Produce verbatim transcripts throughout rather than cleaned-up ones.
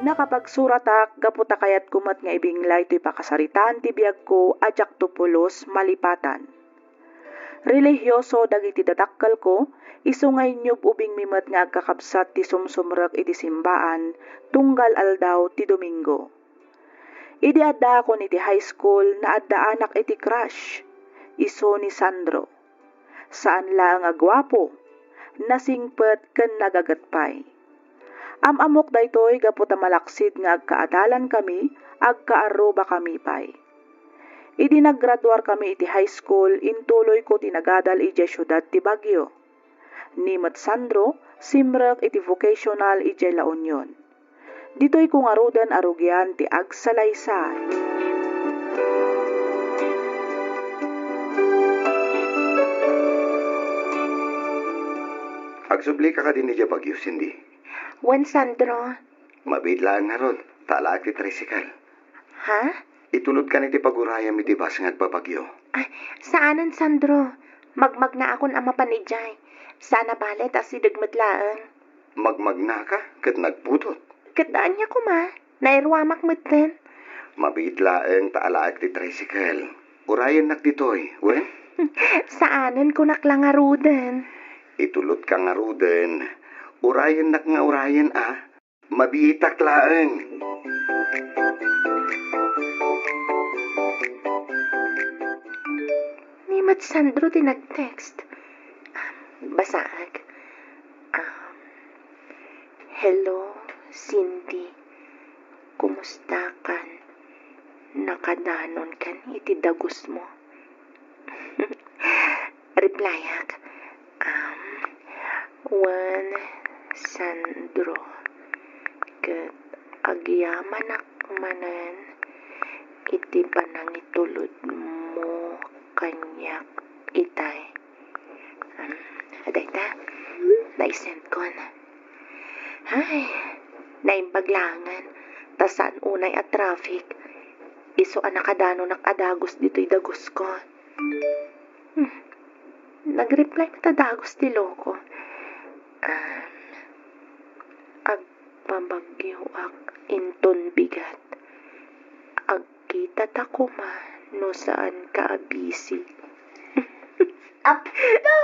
Nakapagsuratak gapu ta kayatko met nga ibinglay toy pakasaritaan ti biagko a diakto pulos malipatan. Relihioso dagiti dadakkelko, isu nga inyub-ubingmi met nga agkakabsat ti sumsumrek iti simbaan tunggal aldaw ti Domingo. Idi addaakon iti high school, naaddaanak iti crush, isu ni Sandro. Saan laeng a guapo, nasingpet ken nagaget pay. Am-ammok daytoy gapu ta malaksid nga agkaadalankami, agkaarrubakami pay. Idi naggraduarkami iti high school, intuloyko ti nagadal idiay siudad ti Baguio. Ni met Sandro, simrek iti vocational idiay La Union. Ditoyko ngaruden a rugian ti agsalaysay. Agsublika kadin idiay Baguio, Cindy? Wen, Sandro. Mabiit laeng ngarud, ta alaek ti tricycle. Ha? Itulodkan iti pagurayam iti bus nga agbabaguio. Ay, saanen, Sandro. Magmagnaakon a mapan idiay. Saan a bale ta asideg met laeng. Magmagnaka ket nagputot. Ket ania koma, nairuamak metten. Mabiit laeng ta alaek ti tricycle. Urayennak ditoy, wen? Saanen, kunak la ngaruden. Itulodka ngaruden. Urayennak nga urayen, a. Mabiitak laeng. Ni met Sandro ti nag-text. Basaek. Um, "Hello, Cindy. Kumustakan? Nakadanonkan iti dagusmo?" Replyak, um, "Wen, Sandro, ket agyamanak manen iti panangitulodmo kaniak itay." Um, adayta, naisendkon. Ay, naimbag laengen, ta saan unay a traffic. Isu a nakadanonak a dagus ditoy dagusko. Hmm. Nag-reply met a dagus ti loko. Um, "Agpabagyoak inton bigat. Agkitata koma no saanka a busy." Apo!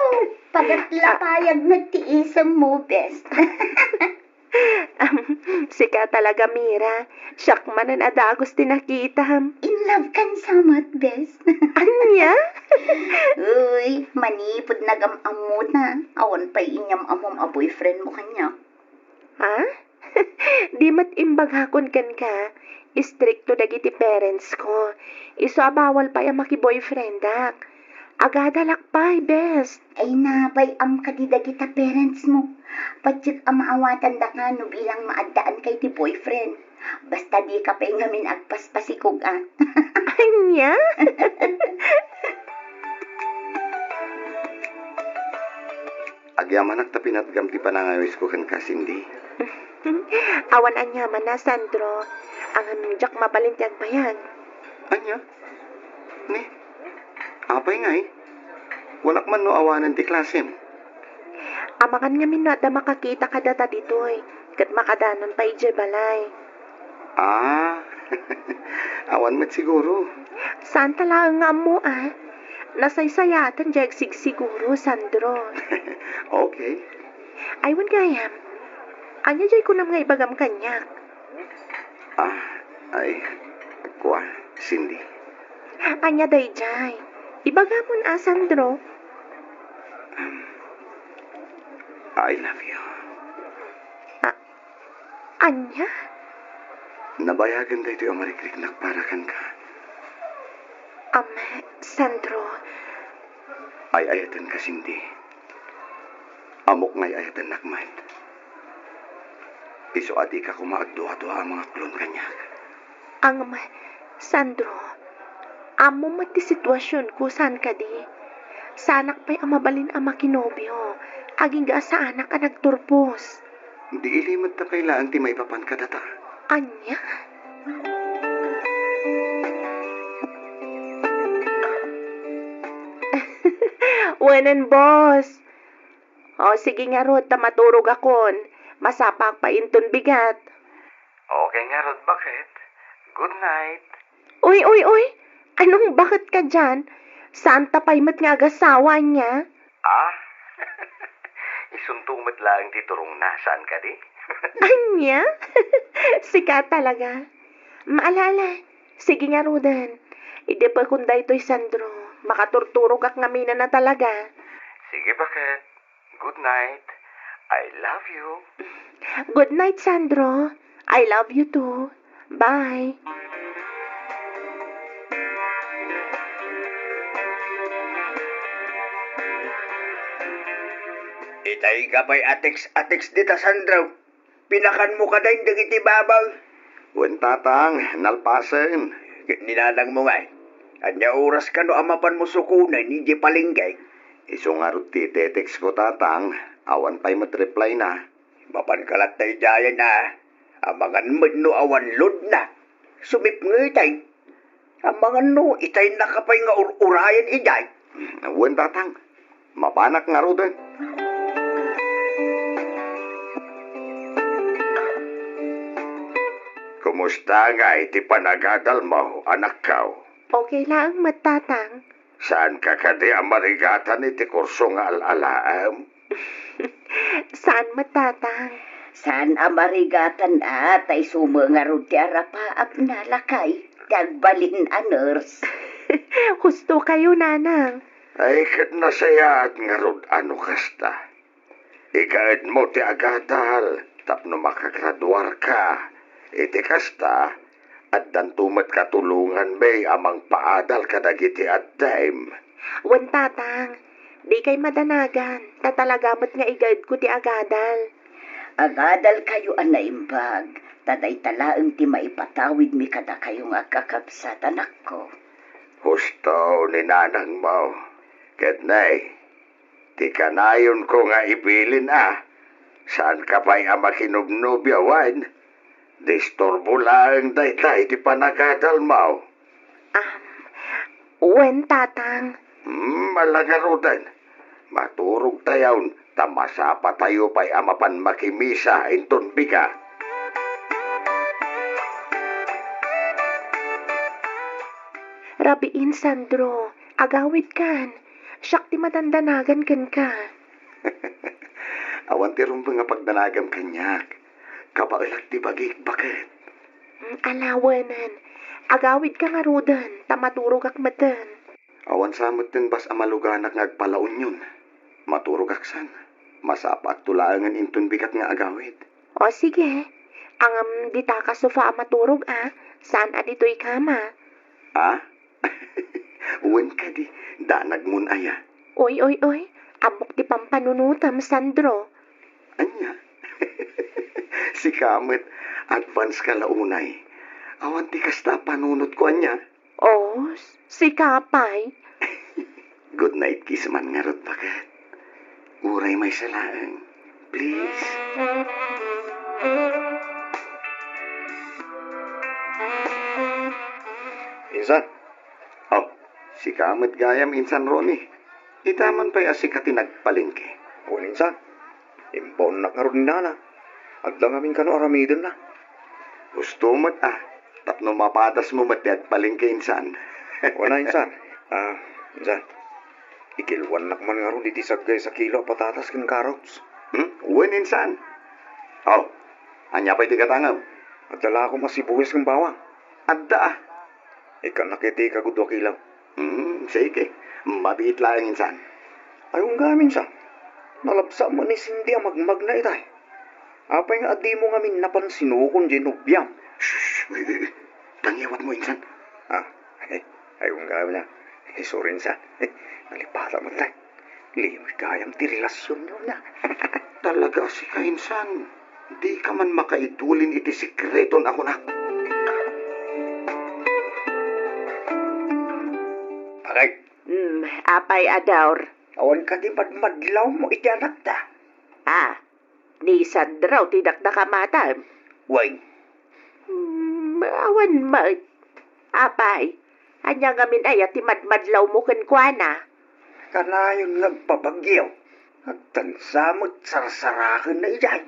Pagatlapayag met ti isemmo, bes. Sika talaga, Mira. Siak manen a dagus ti nakitam. In love kan sa met, bes. Ania? Uy, manipud nagam-ammota, awan pay inyam-ammom a boyfriend mo kaniak. Ha? Di met imbagakon kenka, istrikto dagiti parents ko. Isu a bawal pay a maki-boyfriendak. Agadalak pay, bes. Ay, napay-am kadi dagita parents mo. Patiek a maawatandaka no bilang maaddaanka iti boyfriend. Basta dika pay ngamin agpaspasikog, a. Ania? Agyamanak ta pinatgam ti panangawisko kenka, Cindy. Awan aniamanna, Sandro. Ngem diak mabalin ti agbayag. Ania? Ni? Apay ngay? Walak man no awanen ti klasem? Amakan ngamin no adda makakita kadata ditoy, ket makadanon pay idiay balay. Ah, awan met siguro. Saanta laeng nga ammo, a. Nasaysayaatan diay agsigsiguro, Sandro. Okay. Ay, wen gayam. Ania diay kunam nga ibagam kaniak? Ah, ay, kua, Cindy. Ania daydiay? Ibagamon a, Sandro. Um, I love you. A-, ania? Nabayagen daytoy a marikriknak para kenka. Am, Sandro. Ay-ayatenka, Cindy. Ammok nga ay-ayatennak met. Isu a dika koma agduadua a mangaklon kaniak. Ngem, Sandro, ammom met ti situasionko, saan kadi? Saanak pay a mabalin a makinobio, agingga a saanak a nagturpos. Di ilimedta pay laeng ti maipapan kadata. Ania? Wenen, boss. O, sige ngarud, ta maturogakon. Masapaak pay inton bigat. Okay ngarud, baket. Good night. Uy, uy, uy! Anong baket ka diyan? Saan ta pay met nga agasawa, ania? Ah? Isunto met laeng ti turongna, saan kadi? Ania? Sika talaga. Maalala, sige ngaruden. Idi pekon daytoy, Sandro, makaturturogak ngamin a talaga. Sige, baket. Good night. I love you. Good night, Sandro. I love you too. Bye. Itay ka pay a text-a-text dita, Sandro. Pinakanmo kadi dagiti babaw? Wen, tatang, nalpasen. Ket ni nanangmo ngay? Ania oras kano a mapanmo sukonen idiay palengke? Isu ngarud ti text ko, tatang. Awan pay met reply na. Mapanka latta idiayen a. Amangan met no awan load na. Sumipngetay. Amangan no itay na ka pay nga ur-urayen idiay. Wen, tatang. Mapanak ngaruden. Kumusta ngay ti panagadalmo, anakko? Okay laeng met, tatang. Saan ka kadi a marigatan iti kurso nga al-alaem? Saan met, tatang? Saan a marigatan a, ta isu met ngarud ti arapaapna, lakay, ti agbalin a nurse. Husto kayo, nanang. Ay, ket nasayaat ngarud a no kasta. Igaedmo ti agadal tapno makagraduarka. Iti kasta, addanto met katulonganmi a mangpaadal kadagiti addem. Wen, tatang, dikay madanagan, ta talaga met nga igaedko ti agadal. Agadalkayo a naimbag, ta dayta laeng ti maipatawidmi kadakayo nga agkakabsat, anakko. Husto ni nanangmo. Ket nay, ti kanayonko nga ibilin a, saanka pay a makinobnobia wen? Disturbo laeng dayta iti panagadalmo. Ah, wen, tatang. Hmm, ala ngaruden. Maturogtayon, ta masapatayo pay a mapan makimisa inton bigat. Rabiin, Sandro, agawidkan. Siak ti madandanagan kenka. Awan ti rumbeng a pagdanagam kaniak. Kabaelak ti bagik, baket. Mm, ala wen. Agawidka ngaruden, ta maturogak metten. Awan sa metten bas a maluganak nga agpalaunyon. Maturogak san. Masapaakto laengen inton bigat nga agawid. O, sige. Ngem dita ka sofa a maturog, a. Saan a ditoy kama. A? Wen kadi, danagmon aya? Oy, oy, oy. Ammok ti pampanunotem, Sandro. Ania? Sika met, advance ka la unay. Awan ti kasta a panunotko, ania? O, sika pay. Good night kiss man ngarud, baket. Uray maysa laeng. Please. Insan. O, sika met gayam, Insan Ronnie. Ita man pay a sika ti nagpalengke. Wen, Insan. Imbaonnak ngarud ni Nana. Adda ngamin kano aramidenna. Husto met a, tapno mapadasmo met ti agpalengke, Insan. Wen a, Insan. A, Insan. Ikiluannak man ngarud iti sagaysa kilo a patatas ken carrots. Hmm? Wen, Insan. O, ania pay ti gatangem? Adda la koma sibuyas ken bawang. Adda a. Ikkannak iti kagudua kilo. Hmm, sige. Mabiit laeng, Insan. Ay, wen gayam, Insan. Nalabsa met ni Cindy a magmagna itay. Apay nga adimo ngamin napansinukon diay nobiam? Shh! Uy, uy, uy. Tangiwatmo, Insan. A, ay, ay, wen gayam, Insan. Ay, sorry, Insan. Nalipatak met tay. Limos gayam ti relasionyo, ania? Talaga a sika, Insan. Dika man makaidulin iti sekreton a kunak. Bakit? Hmm, apay, Ador? Awan kadi madmadlawmo iti anakta? A, ni Sandro ti dakdakamatam. Wen. Hmm, awan met. Apay, ania ngamin aya ti madmadlawmo kenkuana? Kanayon nga agpabagyo. Agtansa met sarsarakenna idiay.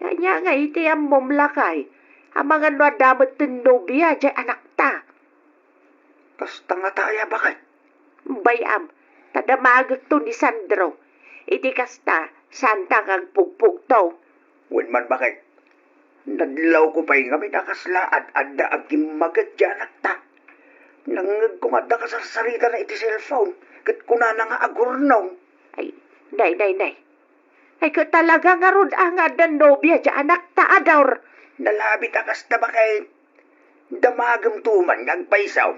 Ania ngay ti ammom, lakay? Amangan no adda met ti nobia diay anakta. Kasta ngata aya, baket? Bay-am, ta damagekto ni Sandro. Iti kasta, saanta nga agpugpugto. Wen man, baket? Nadlawko pay ngamin a kasla ad-adda agimmaget diay anakta. Nangngegko nga adda kasarsaritana iti cellphone, ket kunana nga agurnong. Ay, nay, nay, nay. Ay, ket talaga ngarud a nga adda nobia diay anakta, Ador. Nalabit a kasta, baket. Damagemto man nga agpayso.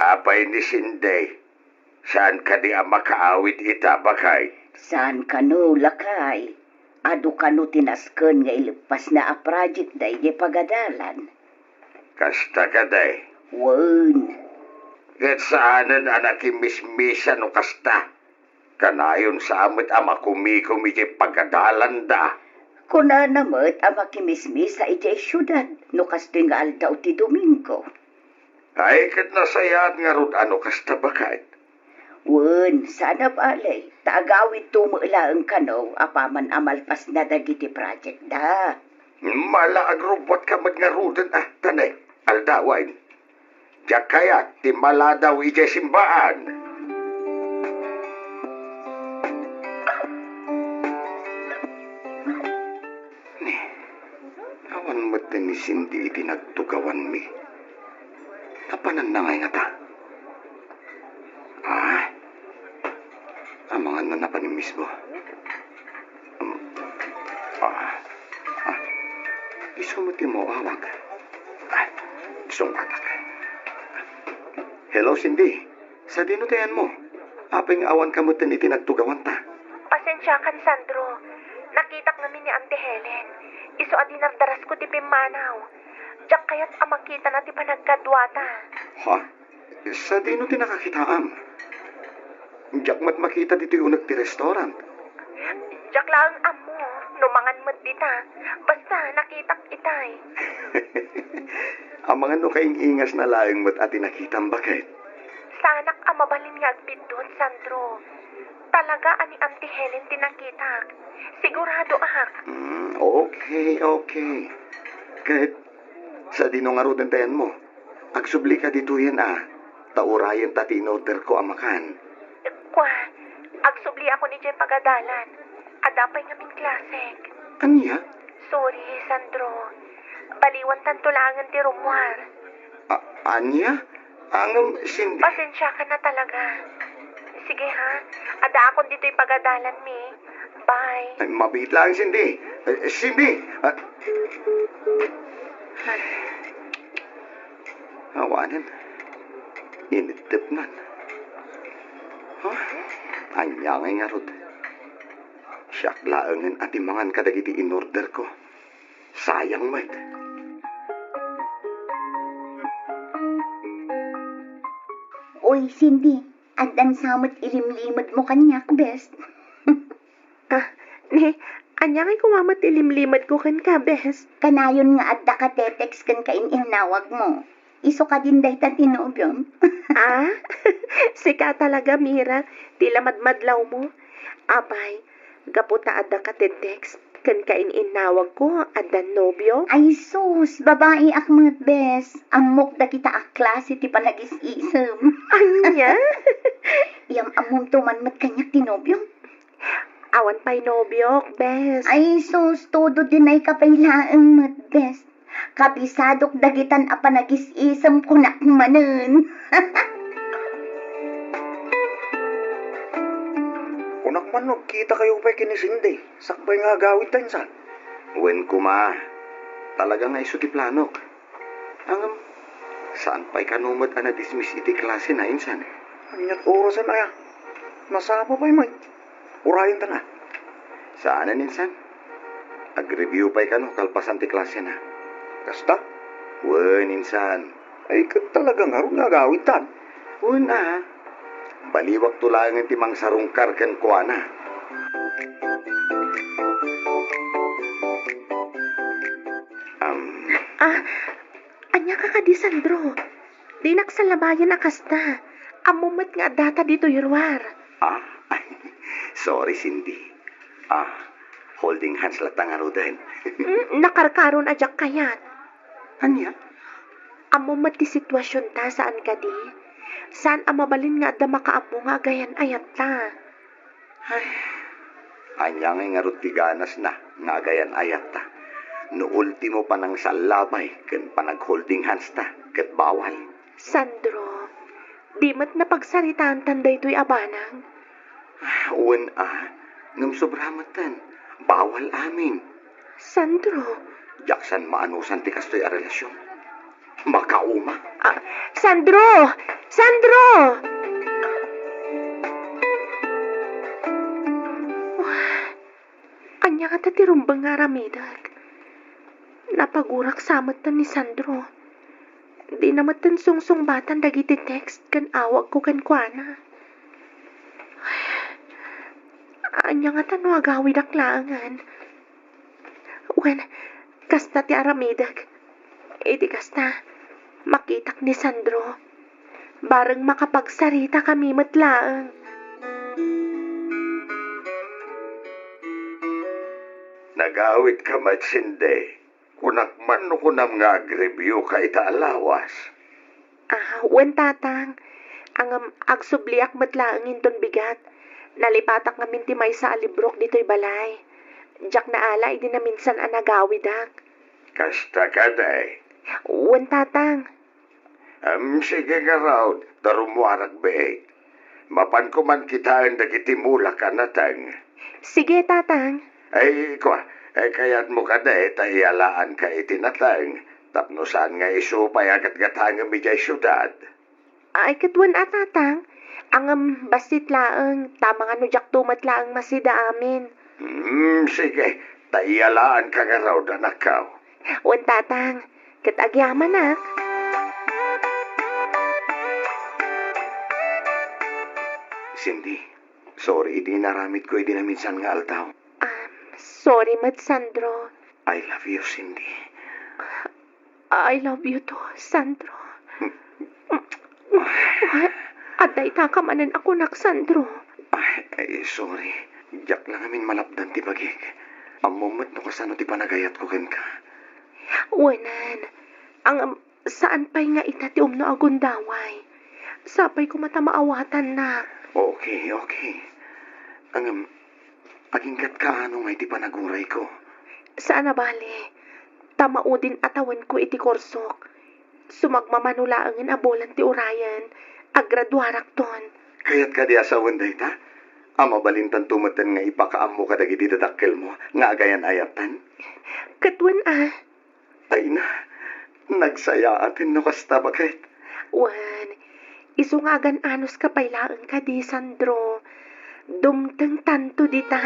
Apay ni Cindy, saan kadi a makaawid ita, baket? Saan kano, lakay? Adu kano ti nasken nga ileppasna a project daydiay pagadalan? Kasta kadi? Wen. Ket saanen a nakimismisa no kasta. Kanayon sa met a makumikom iti pagadalanda. Kunana met a makimismisa idiay siudad no kastoy nga aldaw ti Domingo. Ay, ket nasayaat ngarud a no kasta, baket? Wen, saan a bale, ta agawidto met laeng kano apaman a malpasna dagiti project da. Mala agrubbuatka met ngaruden a, tane, aldawen. Diak kayat ti maladaw idiay simbaan. Ni, awan met ni Cindy iti nagtugawanmi. Napananna ngay ngata? Ah? Amangan no napan ni Miss Bo. Um, ah, ah, isu met ti maawag. Ah, sungbatak. Hello, Cindy. Sadino ti ayanmo? Apay nga awan ka metten iti nagtugawanta? Pasensiakan, Sandro. Nakitak ngamin ni Auntie Helen. Isu a dinardarasko ti pimmanaw. Diak kayat a makitana ti panagkaduata. Ha? Sadino ti nakakitaam? Diak met makita ditoy uneg ti restaurant. Diak laeng ammo no mangan met dita. Basta nakitak itay. Amangan no kaing-ingasna laeng met a ti nakitam, baket? Saanak a mabalin nga agbiddut, Sandro. Talaga a ni Auntie Helen ti nakitak. Siguradoak. Hmm, okay, okay. Ket, sadino ngaruden ti ayanmo? Agsubli ka ditoyen a, ta urayenta ti inorderko a makan. Kua, agsubliakon idiay pagadalan. Adda pay ngamin klasek. Ania? Sorry, Sandro. Baliwantanto laengen ti rummuar. A-, ania? Ngem, Cindy. Pasensiakan na talaga. Sige ha, addaakon ditoy pagadalanmi. Bye. Ay, mabiit laeng, Cindy. Eh, Cindy! Ah. Ay. Awanen. Iniddep man. Huh? Ania ngay ngarud? Siak laengen a ti mangan kadagiti inorderko. Sayang met. Oy, Cindy, addan sa met ilimlimedmo kaniak, bes. Ah, ne, ania ngay koma met ilimlimedko kenka, bes? Kanayon nga adda ka te-text ken kain-innawagmo. Isu kadin dayta ti nobiom. Ah? Sika talaga, Mira, ti lamadmadlawmo. Apay, gapu ta adda ka te-text ken kain-innawagko, addan nobio? Ay sus, babaiak met, bes. Ammok dagita a klase ti panagis-isem. Ania? Iyam-ammomto man met kaniak ti nobiom. Awan pay nobiok, bes. Ay sus, todo dinay ka pay laeng met, bes. Kabisadok dagitan a panagis-isem, kunak manen. Kunak man no agkitakayo pay ken ni Cindy, sakbay nga agawidta insan. Wen koma, talaga nga isu ti planok. Ngem, saan pay kano met a na-dismiss iti klasena insan? Ania't orasen aya? Nasapa pay met. Urayenta na. Saanen insan? Ag-review pay kano kalpasan ti klasena. Kasta? Wen, insan. Ay, ket talaga ngarud nga agawidtan. Wen a. Baliwakto laengen ti mangsarungkar kenkuana. Am. Ah, ania ka kadi, Sandro? Dinak salabayan a kasta. Ammom met nga addata ditoy ruar. Ah, sorry, Cindy. Ah, Holding hands latta ngaruden. Mm, nakarkaron a diak kayat. Ania? Ammom met ti situasionta, saan kadi? Saan a mabalin nga adda makaammo nga agayan-ayatta. Ay, ania ngay ngarud ti ganasna nga agayan-ayatta? No ultimo, panangsallabay ken panag-holding hands ta, ket bawal. Sandro, di met napagsaritaantan daytoy a banag? Wen a, ngem sobra metten. Bawal amin. Sandro. Diak san maanusan ti kastoy a relasion. Makauma. Ah, Sandro! Sandro! Ania ngata ti rumbeng nga aramidek? Napagurak sa metten ni Sandro. Dina metten sungsungbatan dagiti text ken awagko kenkuana. Ania ngata no agawidak laengen? Wen, kasta ti aramidek. Iti kasta, makitak ni Sandro. Bareng makapagsaritakami met laeng. Nagawitka met, Cindy. Kunak man no kunam nga agreview ka ita a lawas. Ah, wen, Tatang. Ngem agsubliak met laeng inton bigat. Nalipatak ngamin ti maysa a librok ditoy balay. Diak naala idi naminsan a nagawidak. Kasta kadi? Wen, Tatang. Em, sige ngarud, ta rummuarak biit. Mapanko man kitaen dagiti mulak a nateng. Sige, Tatang. Ay, kua, ay, kayatmo kadi ta iyalaanka iti nateng tapno saan nga isu pay a gatgatangem idiay siudad? Ay, ket wen a, Tatang. Ngem bassit laeng, ta mangano diakto met laeng masida amin. Hmm, sige. Ta iyalaanka ngarud, anakko. Wen, Tatang. Ket agyamanak. Cindy, sorry iti inaramidko idi naminsan nga aldaw. Ah, sorry met, Sandro. I love you, Cindy. I love you too, Sandro. Adda ita ka manen a kunak, Sandro. Ay, ay, sorry. Diak la ngamin malapdan ti bagik. Ammom met no kasano ti panagayatko kenka. Wen, ngem saan pay nga ita ti umno a gundaway. Sapay koma ta maawatannak. Okay, okay. Ngem, agingga't kaano ngay ti panagurayko? Saan a bale, ta maudin a tawenko iti kursok. Sumagmamano laengen a bulan ti urayen, aggraduarakton. Kayat kadi a sawen dayta? A mabalintanto metten nga ipakaammo kadagiti dadakkelmo nga agayan-ayattan? Ket wen a. Ay na, nagsayaaten no kasta, baket. Wen, isu nga agan-anuska pay laeng kadi, Sandro. Dumtengtanto dita.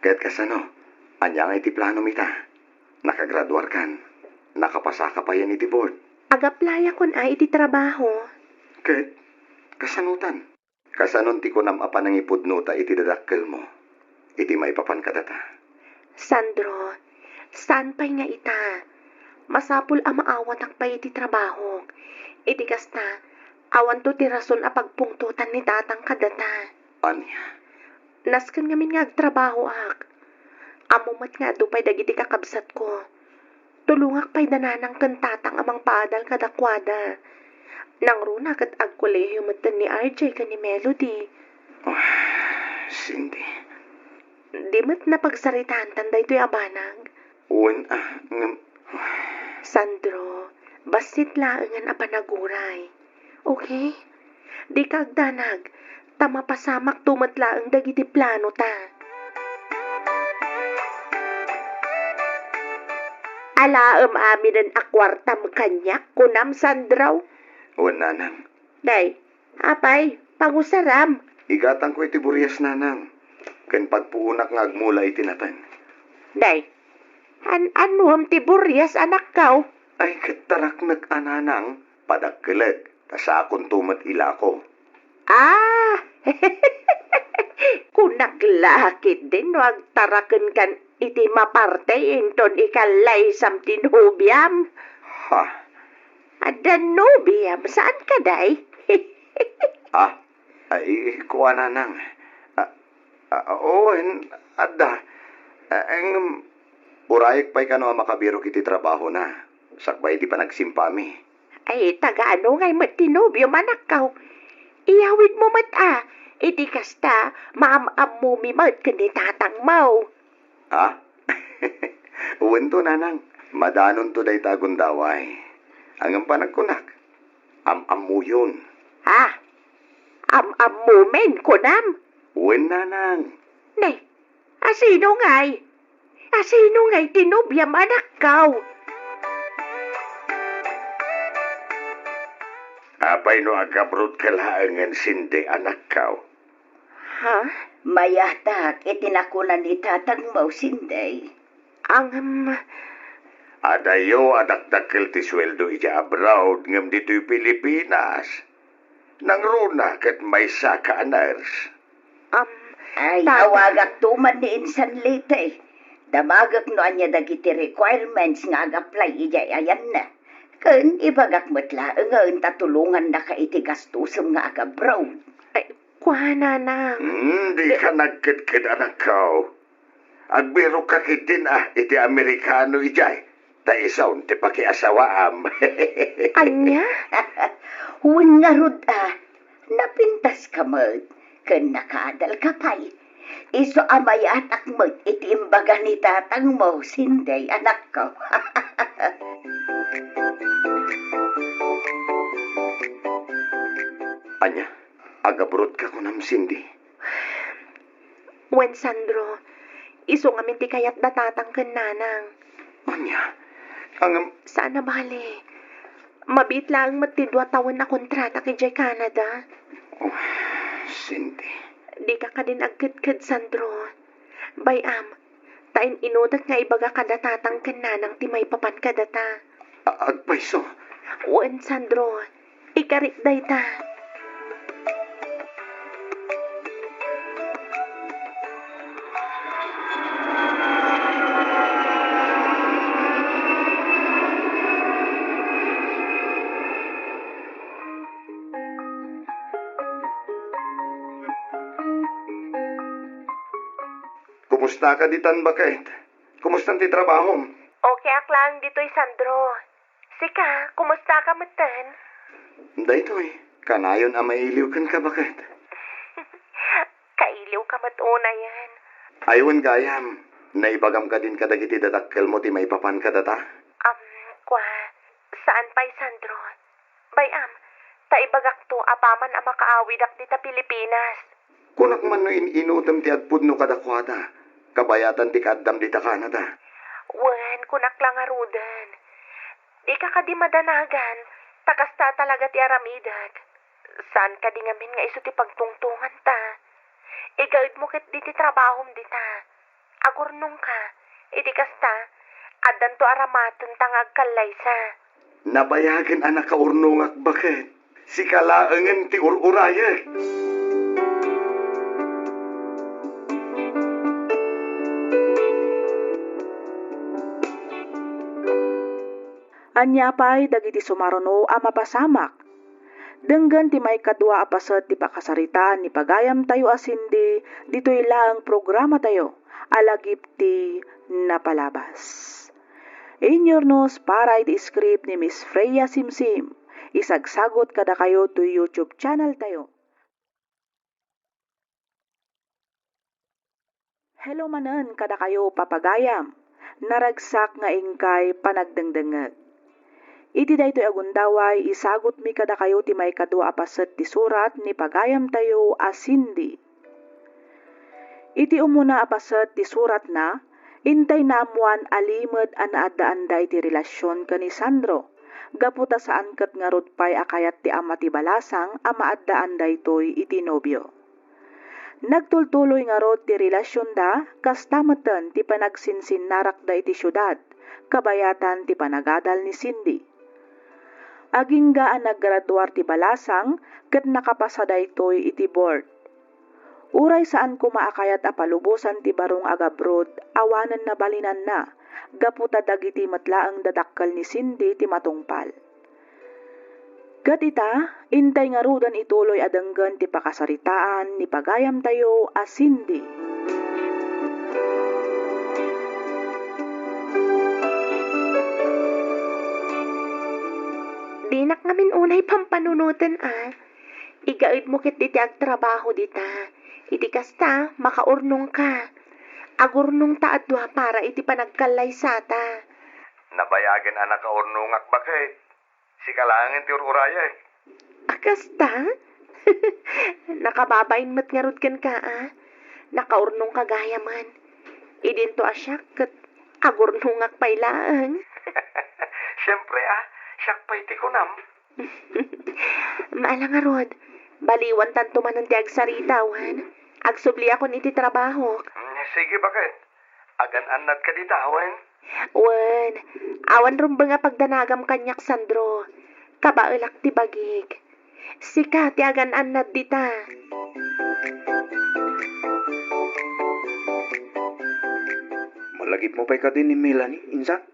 Ket kasano? Ania nga iti planom ita? Nakagraduarkan? Nakapasaka payen iti board? Agaplayakon a iti trabaho. Ket kasanotan? Kasanon ti kunam a panangipudnota iti dadakkelmo iti maipapan kadata? Sandro, saan pay nga ita. Masapul a maawatak pay iti trabahok. Iti kasta, awanto ti rason a pagpungtotan ni tatang kadata. Ania? Nasken ngamin nga agtrabahoak. Ammo met nga adu pay dagiti kakabsatko. Tulongak pay da nanang ken tatang a mangpaadal kadakuada. Nangruna ket agkolehio metten ni R J ken ni Melody. Ah, Cindy. Di met napagsaritaantan daytoy a banag? Wen a, ngem. Sandro, bassit laengen a panaguray. Okay? Dika agdanag, ta mapasamakto met laeng dagiti planota. Alaem aminen a kuartam kaniak, kunam, Sandro? Wen, nanang. Day, apay, pangusaram. Igatangko iti burias, nanang, ken pagpuonak nga agmula iti nateng. Day, an-anuem ti burias, anakko? Ay, ket taraknek a, nanang, padakkelek, ta sakonto met ilako. Ah! Kunak la ketdin no agtarakenkan iti maparte inton ikallaysam ti nobiam. Ha? Adda nobiam, saan kadi? Ah, ay, kuana nang. Ah, ah, oo, en, adda. Ah, ngem, urayek pay kano a makabirok iti trabahona, sakbay ti panagsimpami. Ay, taga-ano ngay met ti nobiom, anakko? Iyawidmo met a, iti kasta, maam-ammomi met ken ni tatangmo. Ha? Wento, nanang. Madanonto dayta a gundaway. Ngem panagkunak, am-ammoyon. Ha? Am-ammomin, kunam? Wen, nanang. Ne, asino ngay? Asino ngay ti nobiam, anakko? Apay no agabrodka laengen, Cindy, anakko? Ha? Mayatak iti nakuna ni tatangmo, Cindy. Ngem, adayo a dakdakkel ti sueldo idiay abroad ngem ditoy Pilipinas. Nangruna ket maysaka a nurse. Am, Ay, ta- awagakto man ni Insan Leyte. Damagek no ania dagiti requirements nga ag-apply idiay ayanna. Ken ibagak met laengen ta tulongannaka iti gastosem nga ag-abroad. Ay, kuanana. Hmm, dika nagkedked, anakko. Agbirokka ketdin a iti Amerikano idiay, ta isun ti pakiasawaam. Ania? Wen ngarud a, napintaska met, ken nakaadalka pay. Isu a mayatak met iti imbaga ni tatangmo, Cindy, anakko. Ania? Agabrodka kunam, Cindy? Wen, Sandro, isu ngamin ti kayat da tatang ken nanang. Ania? Ngem, saan a bale. Mabiit laeng met ti dua tawen a kontratak idiay Canada. Oh, Cindy. Dika kadin agkedked, Sandro. Bay-am, ta in-inutek nga ibaga kada tatang ken nanang ti maipapan kadata. A-, agpayso. Wen, Sandro, ikarik dayta. Kumustaka ditan, baket? Kumustan ti trabahom? Okay ak laeng ditoy, Sandro. Sika, kumustaka metten? Daytoy, kanayon a mailiw kenka, baket? Kailiwka met unayen. Ay, wen gayam, naibagam kadin kadagiti dadakkelmo ti maipapan kadata? Am, kua, saan pay, Sandro. Bay-am, ta ibagakto apaman a makaawidak dita Pilipinas. Kunak man no in-inutem ti agpudno kadakuada, kabayatan ti kaaddam dita Canada. Wen, kunak la ngaruden. Dika kadi madanagan, ta kasta talaga ti aramidek. Saan kadi ngamin nga isu ti pagtungtonganta? Igaedmo ketdi ti trabahom dita. Agurnongka, iti kasta, addanto a ramatenta nga agkallaysa. Nabayagen a nakaurnongak, baket. Sika laengen ti ur-urayek. Ania pay dagiti sumaruno a mapasamak? Denggen ti maikadua a paset ti pakasaritaan ni pagayamtayo a Cindy ditoy laeng programatayo a Lagip ti Napalabas. Inyurnos para iti script ni Miss Freya Simsim. Isagsagot kadakayo toy YouTube channel tayo. Hello manen kadakayo, papagayam. Naragsak nga inkay panagdengdengngeg. Iti daytoy a gundaway, isagutmi kadakayo ti maikadua a paset ti surat ni pagayamtayo a Cindy. Iti umuna a paset ti suratna, intay naammoan a limed a naaddaanda iti relasion ken ni Sandro, gapu ta saan ket ngarud pay a kayat ti ama ti balasang a maaddaan daytoy iti nobio. Nagtultuloy ngarud ti relasionda, kasta metten ti panagsinsinnarakda iti siudad, kabayatan ti panagadal ni Cindy. Agingga a naggraduar ti balasang ket nakapasa daytoy iti board. Uray saan koma a kayat a palubosan ti baro nga agabroad, awanen nabalinanna, gapu ta dagiti met laeng dadakkel ni Cindy ti matungpal. Ket ita, intay ngaruden ituloy a denggen ti pakasaritaan ni pagayamtayo a Cindy. Dinak ngamin unay pampanunoten a. Igaedmo ketdi ti agtrabaho dita. Iti kasta, makaurnongka. Agurnongta a dua para iti panagkallaysata. Nabayagen a nakaurnongak, baket. Sika laengen ti ur-urayek. A, kasta? Nakababain met ngarud kenka, a? Nakaurnongka gayamen. Idinto a siak ket agurnongak pay laeng. Siempre, a, siak pay ti kunam. Maala ngarud, baliwantanto manen ti agsarita, wen? Agsubliakon iti trabahok. Mm, sige, baket. Agan-annadka dita, wen? Wen, awan rumbeng a pagdanagam kaniak, Sandro. Kabaelak ti bagik. Sika ti agan-annad dita. Malagipmo pay kadi ni Melanie, insan?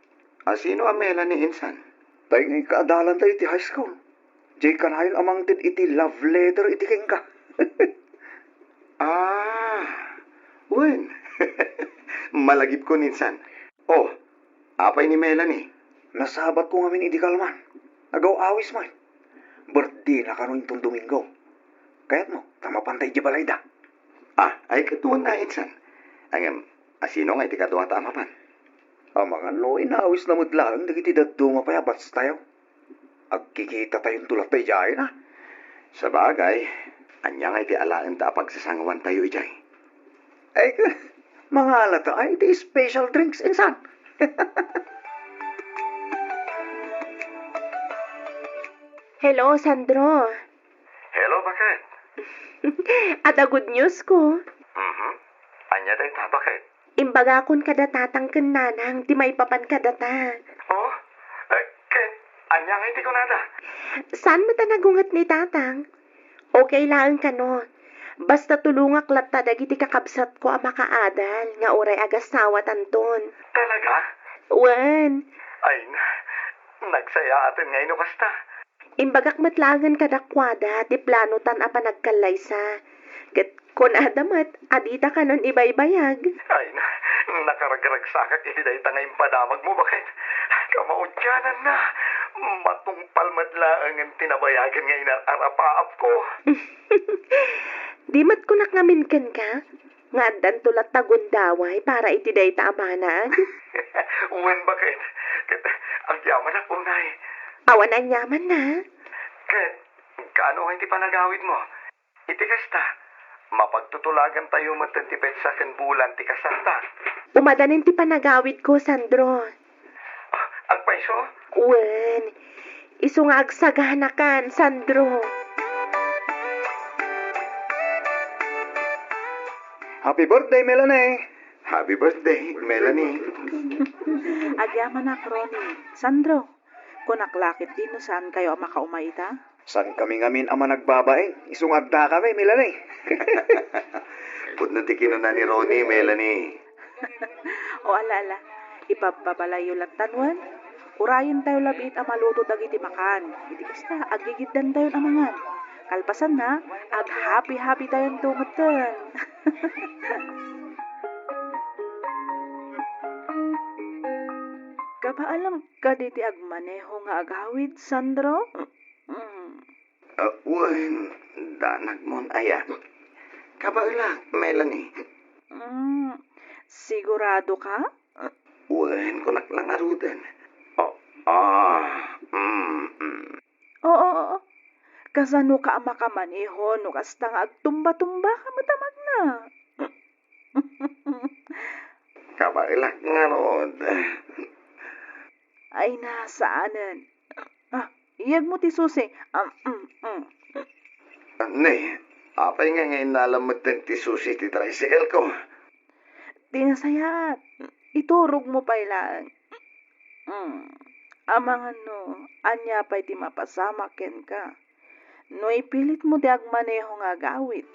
A, sino a Melanie, insan? Tay nga ikkaadalantayo iti high school. Jay kanayon a mangted iti love letter iti kenka. Ah, wen. Malagipkon, insan. Oh, apay ni Melanie? Nasabatko ngamin idi kalman. Agaw-awis man. Birthdayna kano inton Domingo. Kayatmo, ta mapanta idiay balayda. Ah, ay, kaduana, insan. Ngem, a, sino nga iti kaduata a mapan? Amangan no inawisna met laeng dagiti dadduma pay a batchtayo. Agkikitatayon latta idiay, a? Sabagay, ania nga iti alaenta a pagsasangawantayo idiay? Ay, mangalata ay iti special drinks, insan. Hello, Sandro. Hello, baket? Adda good news ko. Mhm. Ania dayta, baket? Imbagakon kada tatang ken nanang ti maipapan kadata. Oh? Eh, ket ania nga iti kunada? Saan met a nagunget ni tatang? Okay laeng kano. Basta tulongak latta dagiti kakabsatko a makaadal nga uray agasawatanton. Talaga? Wen. Ay, na, nagsayaaten nga ino kasta. Imbagak met laengen kadakuada ti planotan a panagkallaysa. Ket kunada met a dita kanon ibaybayag. Ay, na, nakaragragsakak iti dayta nga impadamagmo, baket. Kamaudiananna, matungpal met laengen ti nabayagen nga inar-arapaapko. Di met kunak ngamin kenka, nga addanto latta gundaway para iti dayta a banag. Wen, baket. Ket agyamanak unay. Awan aniamanna. Ket kaano nga iti panagawidmo? Iti kasta, mapagtutulagantayo met ti petsa ken bulan ti kasarta. Umadanin ti panagawidko, Sandro. Ah, agpayso? Wen, isu nga agsaganakan, Sandro. Happy birthday, Melanie! Happy birthday, Melanie! Agyamanak, Ronnie. Sandro, kunak la ketdi no saankayo a makaumay ita? Saankami ngamin a managbabain, isu nga addakami, Melanie. Pudno ti kinuna ni Ronnie, Melanie. O, ala, ala. Ipabbabalayyo lattan wen? Urayentayo labiit a maluto dagiti makan. Iti kasta, aggigiddantayon a mangan. Kalpasanna, aghappy-happytayonto metten. Kabaelam kadi ti agmaneho nga agawid, Sandro? Mm. Ah, wen, danagmon aya? Kabaelak, Melanie. Mm, sigurado ka? Wen, kunak la ngaruden. Oh, ah, mm, mm. Oo, oo. Kasano ka a makamaneho no kasta nga agtumba-tumba ka met a magna? Kabaelak ngarud. Ay, na, saanen. Ah, iyegmo ti susi. Ah, mm, mm. Ne, apay nga nga innalam metten ti susi ti tricycle ko? Ti nasayaat, iturogmo pay laeng. Mm. Amangan no, ania pay ti mapasamak kenka? No ipilitmo ti agmaneho nga agawid.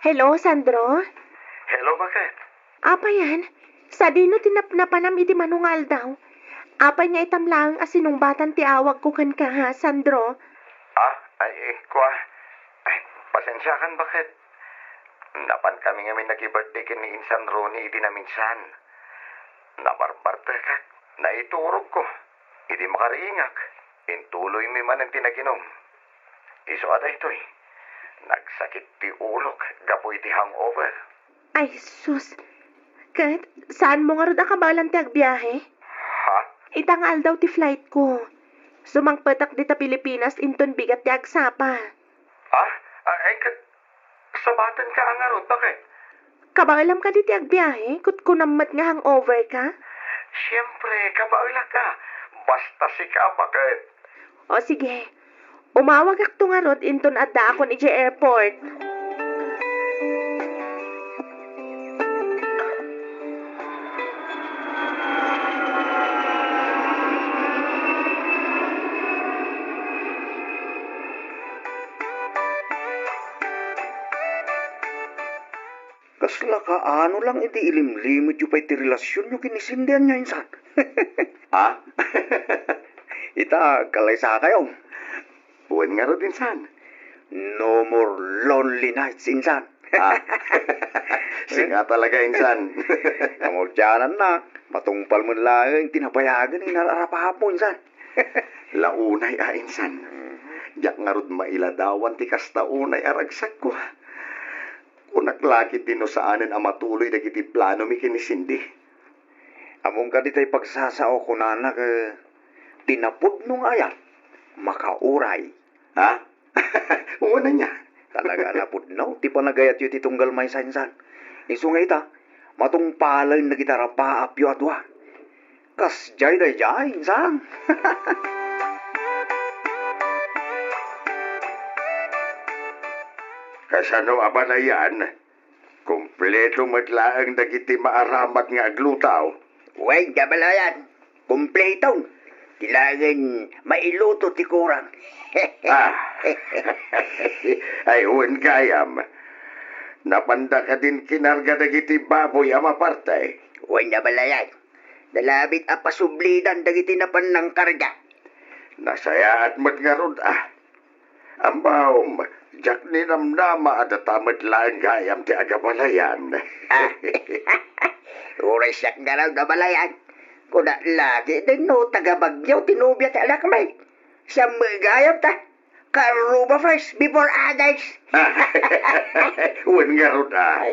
Hello, Sandro? Hello, bakit? Apay, sadino ti napnapanam iti mano nga aldaw? Apay nga itam laeng a sinungbatan ti awagko kenka, ha, Sandro? Ah, ay, eh, kua. Ay, pasensiakan, bakit? Napan kami ngamin nag-birthday ken ni Insan Ronnie iti naminsan. Nabarbartekak, naiturogko. Idi makariingak, intuloymi manen ti naginum. Isu a daytoy, nagsakit ti ulok gapu iti hangover. Ay, sus. Ket, saanmo ngarud a kabaelan ti agbiahe? Ha? Ita nga aldaw ti flightko. Sumangpetak dita Pilipinas inton bigat ti agsapa. Ah? Ah, ay, ket, sabatenka a ngarud, bakit? Kabaelam kadi ti agbiahe? Kutkunam met nga hangover ka? Siempre, kabaelak a. Basta sika, bakit? O sige, umawagakto ngarud inton addaakon idiay airport. Kasla kaano lang iti ilimlimetyo pay ti relasionyo ken ni Cindy ania, insan? Ha? Ita, agkalaysakayo. Wen ngarud, insan. No more lonely nights, insan. Ah. Sika talaga, insan. Kamaudiananna, matungpal met laeng ti nabayagen nga inararapaapmo, insan. La unay a, insan. Diak ngarud mailadawan ti kasta unay a ragsakko. Kunak la ketdi no saanen a matuloy dagiti planomi ken ni Cindy. Ammom kadi tay pagsasao, kunana, ket ti napudno nga ayat, makauray. Ha? Wen ania? Talaga a napudno ti panagayatyo iti tunggal maysa, insan. Isu nga ita, matungpalen dagiti arapaapyo a dua. Kasdiay daydiay, insan. Kasano a balayan? Kompleto met laeng dagiti maaramat nga aglutaw. Wen, a balayan. Kompleto. Ti laengen mailuto ti kurang. Ah. Ay, wen gayam. Napanda kadin kinarga dagiti baboy a maparte? Wen, a balayan. Nalabit a pasublidan dagiti napan nangkarga. Nasayaat met ngarud, ah. Ammom, diak ninamnama a data met laeng gayam ti agabalayan. Ah. Uray siak ngarud a balayan. Kuna lagi din no taga Baguio ti nobia ti anakmi. Siak met gayam ta. Kaarruba first before others. Wen ngarud, ah.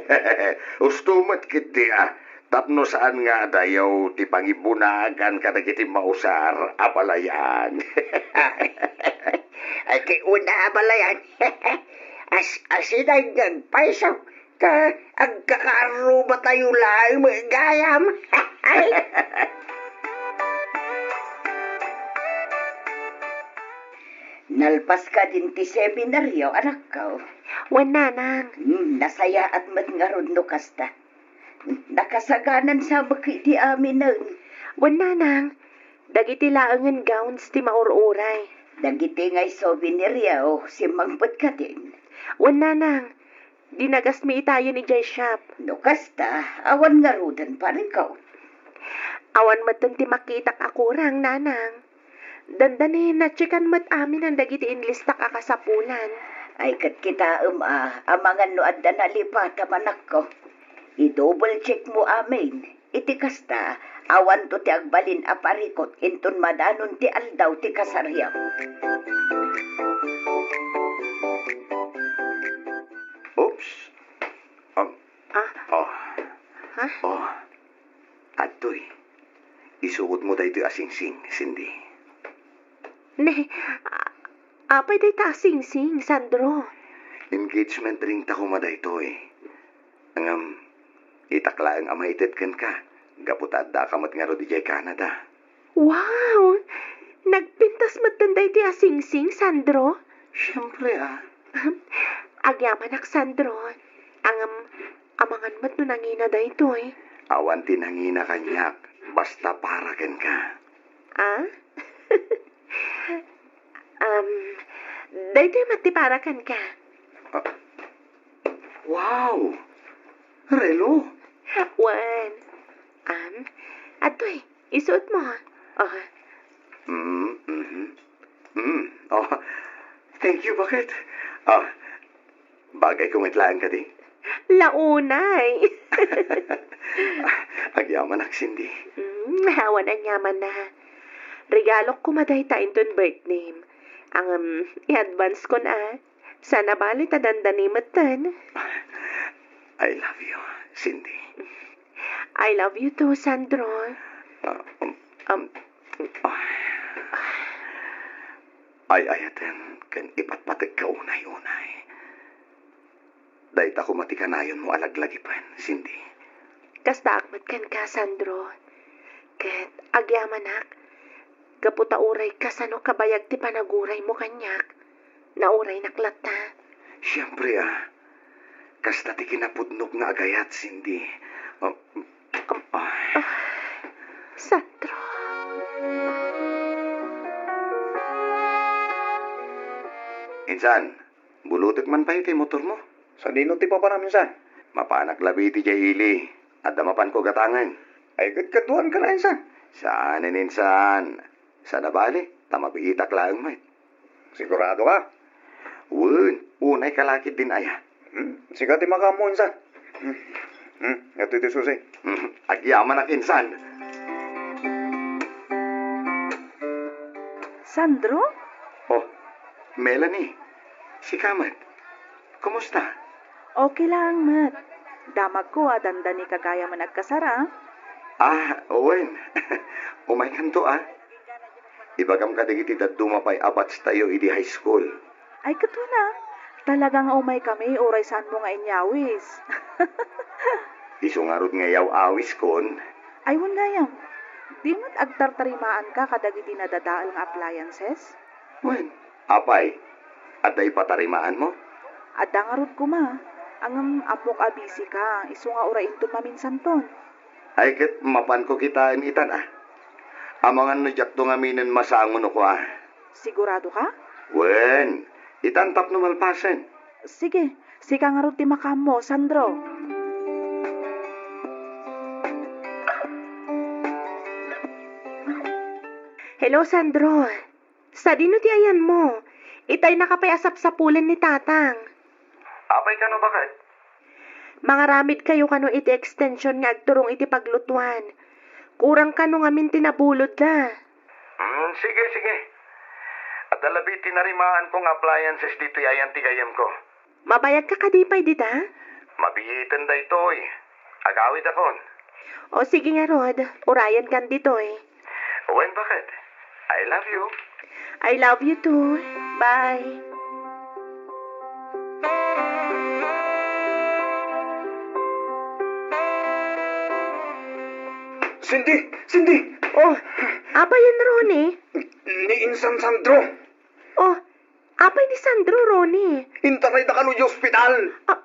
Usto met ketdi, ah. Tapno saan nga adayo ti pangibunagan kadagiti mausar a balayan. Ay, kay una a balayan. As-, asidag nga agpayso, ta agkakaarrubatayo laeng met gayam. Nalpas kadin ti seminaryo, anakko? Wen, nanang. Hmm, nasayaat met ngarud no kasta. Nakasaganan sa met iti aminen. Wen, nanang, dagiti laengen gowns ti maur-uray. Dagiti ngay souveniryo, simmangpet kadin. Wen, nanang, dinagasmi itayen idiay shop. No kasta, awan ngaruden, parikot. Awan metten ti makitak a kurang, nanang. Dandani, na-checkan met aminen dagiti inlistak a kasapulan. Ay, ket kitaem a, amangan no adda nalipatam, anakko. I-double check mo amin. Iti kasta, awanto ti agbalin a parikot inton madanon ti aldaw ti kasaryo. Oops. Um, Ah. Oh. Ha? Oh. Adtoy. Isuot mo daytoy a singsing, Cindy. Ne, a-, apay dayta a singsing, Sandro? Engagement ring ta koma daytoy. Ngem, itak laeng a maited kenka, gapu ta addaka met ngarud idiay Canada. Wow! Nagpintas metten daytoy a singsing, Sandro? Siempre, ah. Agyamanak, Sandro. Ngem, amangan met no nangina daytoy. Awan ti nangina kaniak, basta para kenka. Ah? Um, daytoy met ti para kenka. Ah. Wow! Relo? Wen. Am, adtoy, isuot mo. Oh. Mm, mhm. Mm, oh. Thank you, bakit? Oh, bagay ko met laeng kadi. Launay. Agyamanak, Cindy. Mm, awan aniamanna. Regalok koma dayta inton birthday. Ang, um, i-advance kon a. Sana bali ta dandani metten. I love you, Cindy. I love you too, Sandro. Ah, um, Um, ah. Ay-ayaten ken ipatpategka unay-unay. Dayta koma ti kanayonmo a laglagipen, Cindy. Kastaak met kenka, Sandro. Ket agyamanak, gapu ta uray kasano kabayag ti panaguraymo kaniak, nauraynak latta. Siempre, ah. Kasta ti kinapudnok nga agayat, Cindy. Ah, ah. Sandro. Insan, bulutek man pay ti motormo. Sadino ti papanam, insan? Mapanak labi iti diay ili. Adda mapanko gatangen. Ay, ket kaduaanka la, insan. Saanen, insan. Sana bali, ta mabiitak laeng met. Sigurado ka? Wen, unay ka lakid din aya. Hmm, sika ti makaammo, insan. Hmm, hmm, adtoy ti susi. Hmm, agyamanak, insan. Sandro? Oh, Melanie, sika met. Kumusta? Okay laeng met. Damagko a dandanika gayamen agkasar, a. Ah, wen. Umaykanto, a. Ibagam kadagiti dadduma pay a batch tayo idi high school. Ay, ket wen a. Talaga nga umaykami uray saanmo nga inyawis. Isu ngarud nga iyaw-awiskon. Ay, wen gayam. Di met agtartarimaanka kadagiti nadadael nga appliances? Wen, apay, adda ipatarimaanmo? Adda ngarud koma. Ngem ammok a busy ka, isu nga uray inton maminsanton. Ay, ket mapanko kitaen itan, a. Amangan no diakto ngaminen masango no kua. Sigurado ka? Wen, itan tapno malpasen. Sige, sika ngarud ti makaammo, Sandro. Hello, Sandro. Sadino ti ayanmo? Itay nakapay a sapsapulen ni Tatang. Apay kano, baket? Mangaramid kayo kano iti extension nga agturong iti paglutuan. Kurang kano ngamin ti nabulodda. Hmm, sige, sige. Adda labi ti narimaanko nga appliances ditoy ayan ti gayyemko. Mabayagka kadi pay dita? Mabiiten daytoy. Agawidakon. O sige ngarud, urayankan ditoy. Wen, baket? I love you. I love you too. Bye. Cindy! Cindy! Oh, apay, Ronnie? Ni Insan Sandro. Oh, apay ni Sandro, Ronnie? Intarayda kano iti ospital. Ah,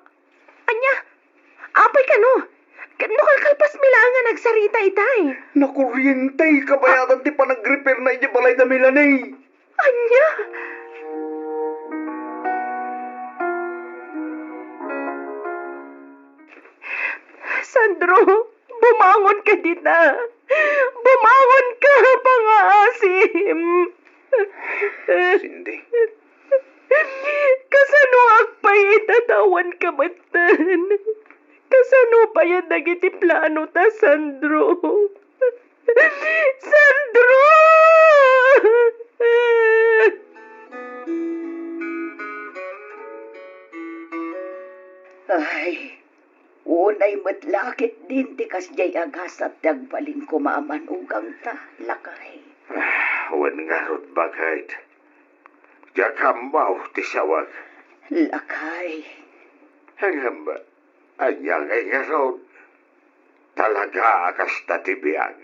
ania? Apay kano? Ket no kalkalpasmi laeng nga nagsarita itay. Nakuriente, kabayatan ti panagrepairna idiay balayda Melanie. Ania? Sandro, bumangon ka dita. Bumangon ka, pangaasim. Cindy. Kasanoak pay ita ta awan ka metten? Kasano pay dagiti planota, Sandro? Sandro! Ay, unay met la ketdin ti kasdiay a gasat ti agbalin koma a manugangta, lakay. Ah, wen ngarud, baket. Diak ammo ti sawag. Lakay. Ngem, ania ngay ngarud? Talaga a kasta ti biag.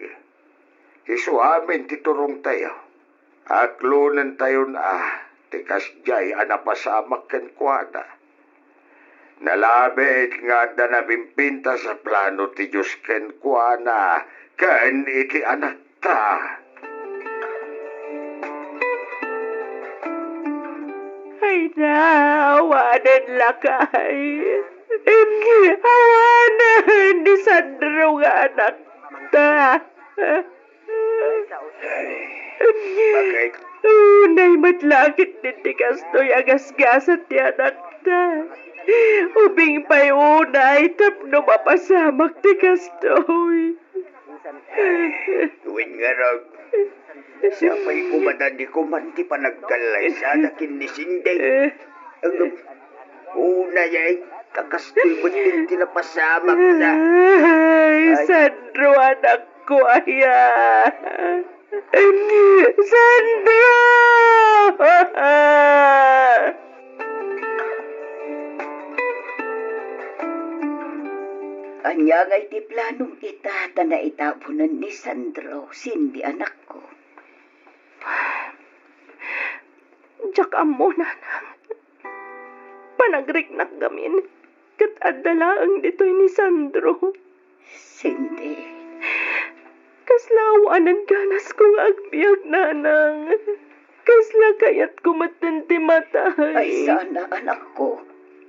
Isu amin ti turongtayo. Aklonentayon a ti kasdiay a napasamak kenkuana. Nalabit nga adda napimpintas a plano ti Dios kenkuana ken iti anakta. Ay, naawanen, lakay. Awanen ni Sandro nga anakta. Bakit? Unay met la ket ditoy kastoy a gasgasat ti anakta. Ubing pay unay tapno mapasamak ti kastoy. Wen ngarud, sapay koma a di ko man ti panagkallaysada ken ni Cindy. Ngem, unay ay, kakastoy met ti napasamakna. Ay, Sandro, anakko aya. Sandro! Ania ngay ti planom ita ta naitabunen ni Sandro, Cindy, anakko? Diak ammo, nanang. Panagriknak gamin ket adda laeng ditoy ni Sandro. Cindy. Kasla awanen ganasko nga agbiag, nanang. Kasla kayatko metten ti matay. Ay, sana, anakko.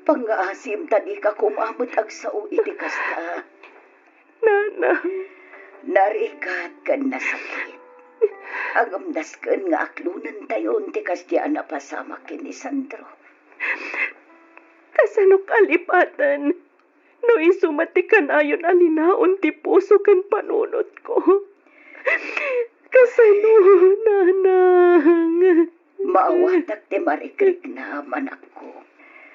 Pangngaasim ta dika koma met agsao iti kasta. Nanang. Narigat ken nasakit. Ngem nasken nga aklonentayon ti kasdi a napasamak ken ni Sandro. Kasano kalipaten no isu met ti kanayon a linaon ti puso ken panunotko? Kasano, nanang? Maawatak ti marikriknam, anakko.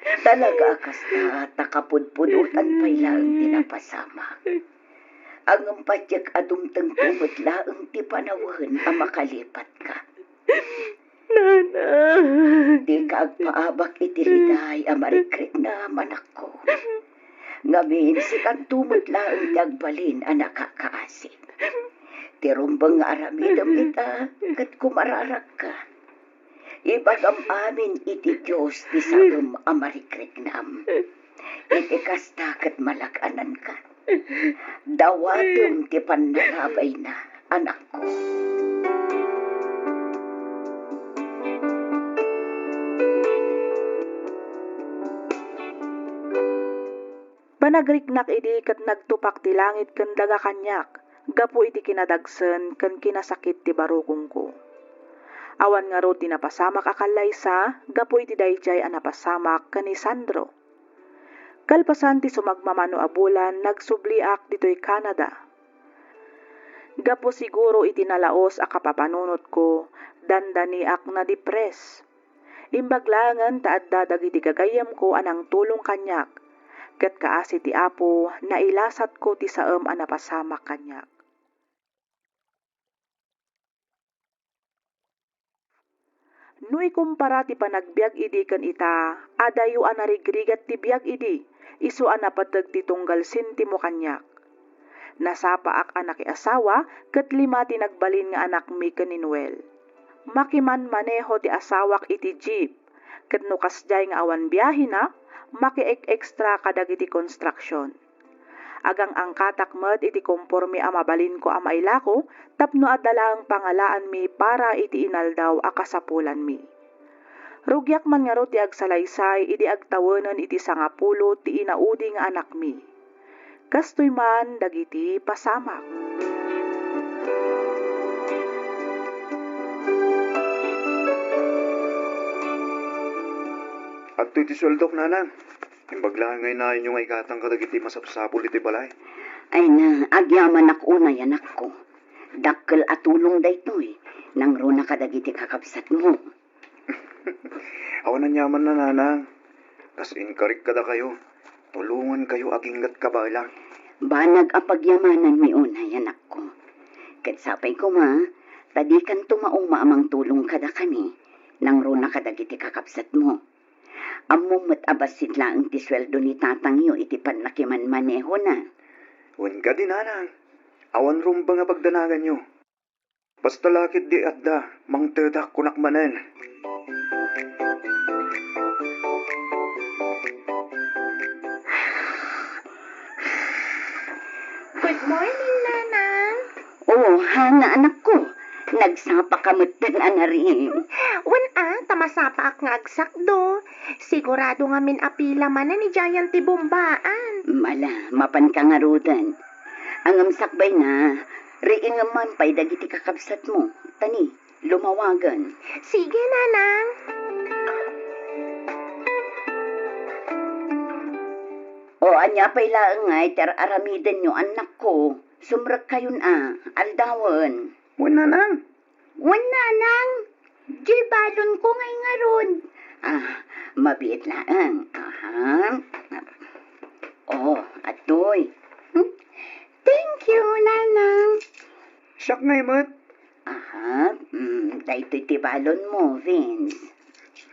Talaga a kasta, ta kapudpudotan pay laeng ti napasamak. Ngem patiek a dumtengko met laeng ti panawen a makalipatka. Nanang. Dika agpaabak iti liday a marikriknam, anakko. Ngamin, sikanto met laeng ti agbalin a nakakaasi. Ti rumbeng nga aramidem ita, ket kumararakka. Ibagam amin iti Dios ti saem a marikriknam. Iti kasta ket malag-ananka. Dawatem ti pannalabayna, anakko. Panagriknak idi ket nagtupak ti langit ken daga kaniak gapu iti kinadagsen ken kinasakit ti barukongko. Awan ngarud ti napasamak a kallaysa gapu iti daydiay a napasamak ken ni Sandro. Kalpasan ti sumagmamano a bulan, nagsubliak ditoy Canada. Gapu siguro iti nalaos a kapapanunotko, dandaniak nadipres. Imbag laengen ta adda dagiti gagayyemko a nangtulong kaniak, ket kaasi ti Apo, nailasatko ti saem a napasamak kaniak. No ikumpara ti panagbiag idi ken ita, adayo a narigrigat ti biag idi, isu a napateg ti tunggal sentimo kaniak. Nasapaak a nakiasawa ket lima ti nagbalin nga anakmi ken ni Noel. Makimanmaneho ti asawak iti jeep, ket no kasdiay nga awan biahena, makiek-ekstra kadagiti konstruksion. Agang-angkatak met iti komporme a mabalinko a mailako tapno adda laeng pangalaanmi para iti inaldaw a kasapulanmi. Rugiak man ngarud ti agsalaysay idi agtawenen iti sangapulo ti inaudi nga anakmi. Kastoy man dagiti pasamak. Adtoy ti sueldok, nanang. Imbag laeng nga inayonyo nga igatang kadagiti masapsapul iti balay. Ay na, agyamanak unay, anakko. Dakkel a tulong daytoy, nangruna kadagiti kakabsatmo. Awan aniamanna, nanang. Kas inkarik kadakayo, tulongankayo aginggatka balang. Banag a pagyamananmi unay, anakko. Ket sapay koma, ta dikanto mauma a mangtulong kadakami, nangruna kadagiti kakabsatmo. Ammom met a bassit laeng ti sueldo ni tatangyo iti pannakimanmanehona. Wen kadi, nanang, awan rumbeng a pagdanaganyo. Basta la ketdi adda, mangtedak kunak manen. Good morning, Nanang. Oh, Hana, anakko. Nagsapa ka metten a nariing. Wen a, ta masapaak nga agsakdo. Sigurado ngamin a pila manen idiayen ti bombaan. Mala, mapanka ngaruden. Ngem sakbayna, riingem man pay dagiti kakabsatmo. Tani, lumawagen. Sige, Nanang. O, ania pay laeng ngay ti ar-aramidenyo, annakko? Sumrekkayon a, aldawen. Wen, Nanang. Wen, Nanang. Diay balonko ngay ngarud. Ah, mabiit laeng. Aha. Oh, atoy. Hmm? Thank you, Nanang. Siak ngay met. Aha, mm, daytoy ti balonmo, Vince.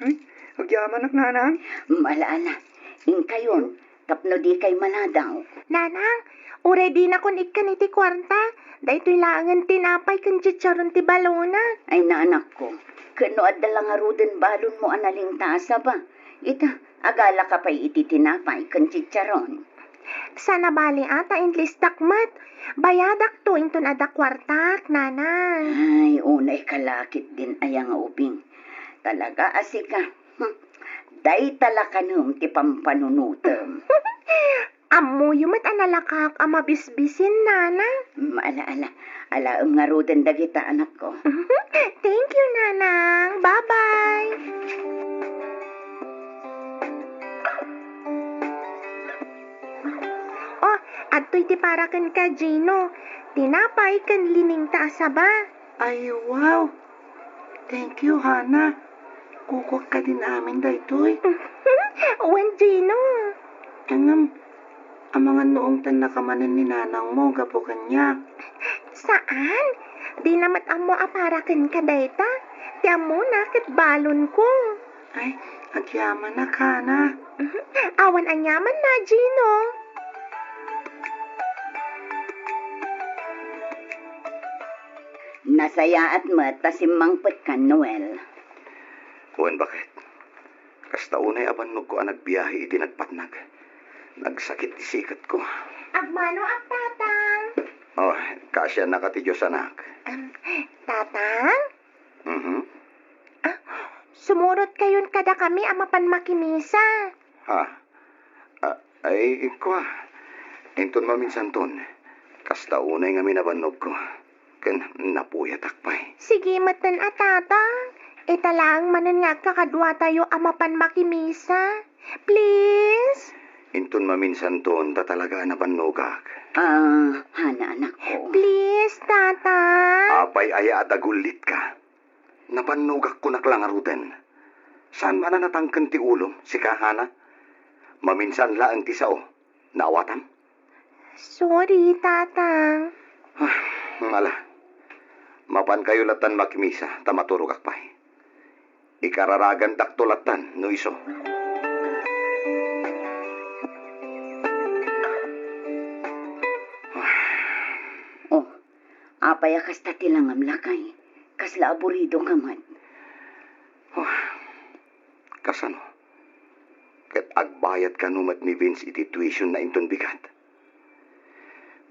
Ay, agyamanak, Nanang. Mala, ala, inkayon, tapno dikay maladaw. Nanang, uray dinakon ikkan iti kuarta, daytoy laengen tinapay ken chicharon ti balona. Ay, naanakko, ket no adda la ngaruden balonmo a nalingta a saba, ita, agalaka pay iti tinapay ken chicharon. Saan a bali a ta inlistak met. Bayadakto inton adda kuartak, Nanang. Ay, unay ka la ketdin aya nga ubing. Talaga a sika. Hmm. Dayta la kanem ti pampanunotem. Ammoyo met a nalakak a mabisbisin, Nanang. Mm, ala, ala. Alaem ngaruden dagita, anakko. Thank you, Nanang. Bye-bye. Oh, adtoy ti para kenka, Gino. Tinapay ken liningta a saba. Ay, wow! Thank you, Hana. Kukuak kadin amin daytoy. Wen, Gino. Ngem, amangan no ungtannaka manen ni nanangmo gapu kaniak. Saan? Dina met ammo a para kenka dayta. Ti ammona ket balonko. Ay, agyamanak, Hana. Awan aniamanna, Gino. Nasayaat met ta simmangpetkan, Noel. Wen, baket. Kasta unay a bannogko a nagbiahe iti nagpatnag. Nagsakit ti siketko. Agmanoak, Tatang. Oh, kaasiannaka ti Dios, anak. Em, Tatang? Mhm. Ah, sumurotkayon kadakami a mapan makimisa. Ha? Ah, ay, kua. Inton maminsanton, kasta unay ngamin a bannogko. Ken napuyatak pay. Sige metten a, Tatang. Ita laeng manen nga agkakaduatayo a mapan makimisa. Please? Inton maminsanton, ta talaga a nabannogak. Ah, Hana, anakko. Please, Tatang. Apay aya a dagullitka? Nabannogak kunak la ngaruden. Saan man a natangken ti ulom, sika, Hana? Maminsan laeng ti sao. Naawatam? Sorry, Tatang. Ah, ala. Mapankayo lattan makimisa, ta maturogak pay. Ikararagandakto lattan, no isu. Oh, apay a kasta ti langam, lakay? Kasla aburido ka met. Oh, kasano? Ket agbayad kano met ni Vince iti tuition na inton bigat?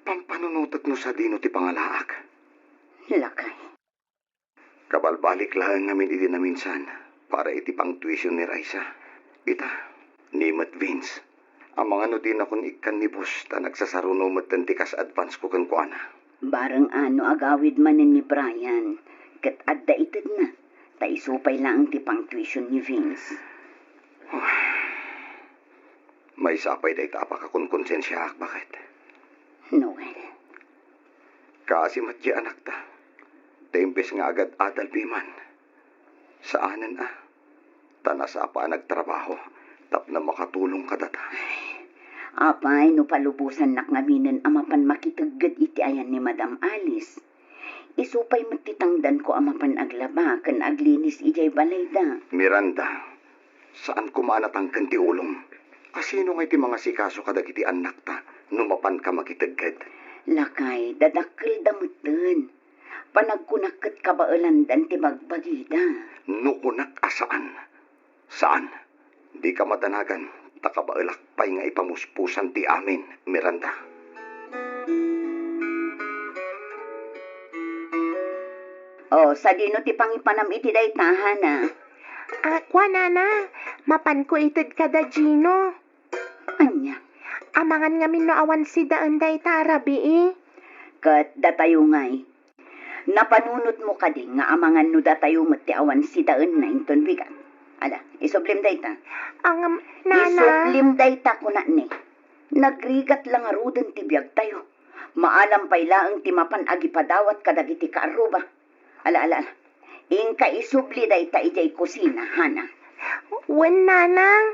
Pampanunotek no sadino ti pangalaak. Lakay. Kabalbalik laeng ngamin idi naminsan para iti pangtuition ni Raisa. Ita, ni met Vince, amangan no dinakon ikkan ni boss ta nagsasaruno metten ti kas advance ko kenkuana. Bareng a no agawid manen ni Brian, ket adda itedna, ta isu pay laeng ti pangtuition ni Vince. Maysa pay dayta a pakakonkonsensiaak, baket. Noel. Kaasi met ti anakta. Ta imbes nga agad-adalbi man. Saanen a. Ta nasapa a nagtrabaho tapno makatulong kadata. Apay, no palubosannak ngaminen a mapan makitegged iti ayan ni Madam Alice. Isu pay met ti tangdanko a mapan aglaba ken aglinis idiay balayda. Miranda, saan koma a natangken ti ulom. Asino ngay ti mangasikaso kadagiti annakta no mapanka makitegged? Lakay, dadakkelda metten. Panagkunak ket kabaelandan ti bagbagida. No kunak a saan, saan. Dika madanagan, ta kabaelak pay nga ipamuspusan ti amin, Miranda. O, sadino ti pangipanam iti dayta, Hana? Ah, kua, Nana, Mapanko ited kada Gino. Ania? Amangan ngamin no awan sidaen dayta a rabii. Ket datayo ngay, napanunotmo kadi nga amangan no datayo met ti awan sidaenna inton bigat? Ala, isublim dayta. Angam, Nana. Isublim dayta, kunani. Nagrigat la ngaruden ti biagtayo. Maalam pay laeng ti mapan agipadawat kadagiti kaarruba. Ala, ala, ala. Inka isubli dayta idiay kusina, Hana. Wen, Nanang.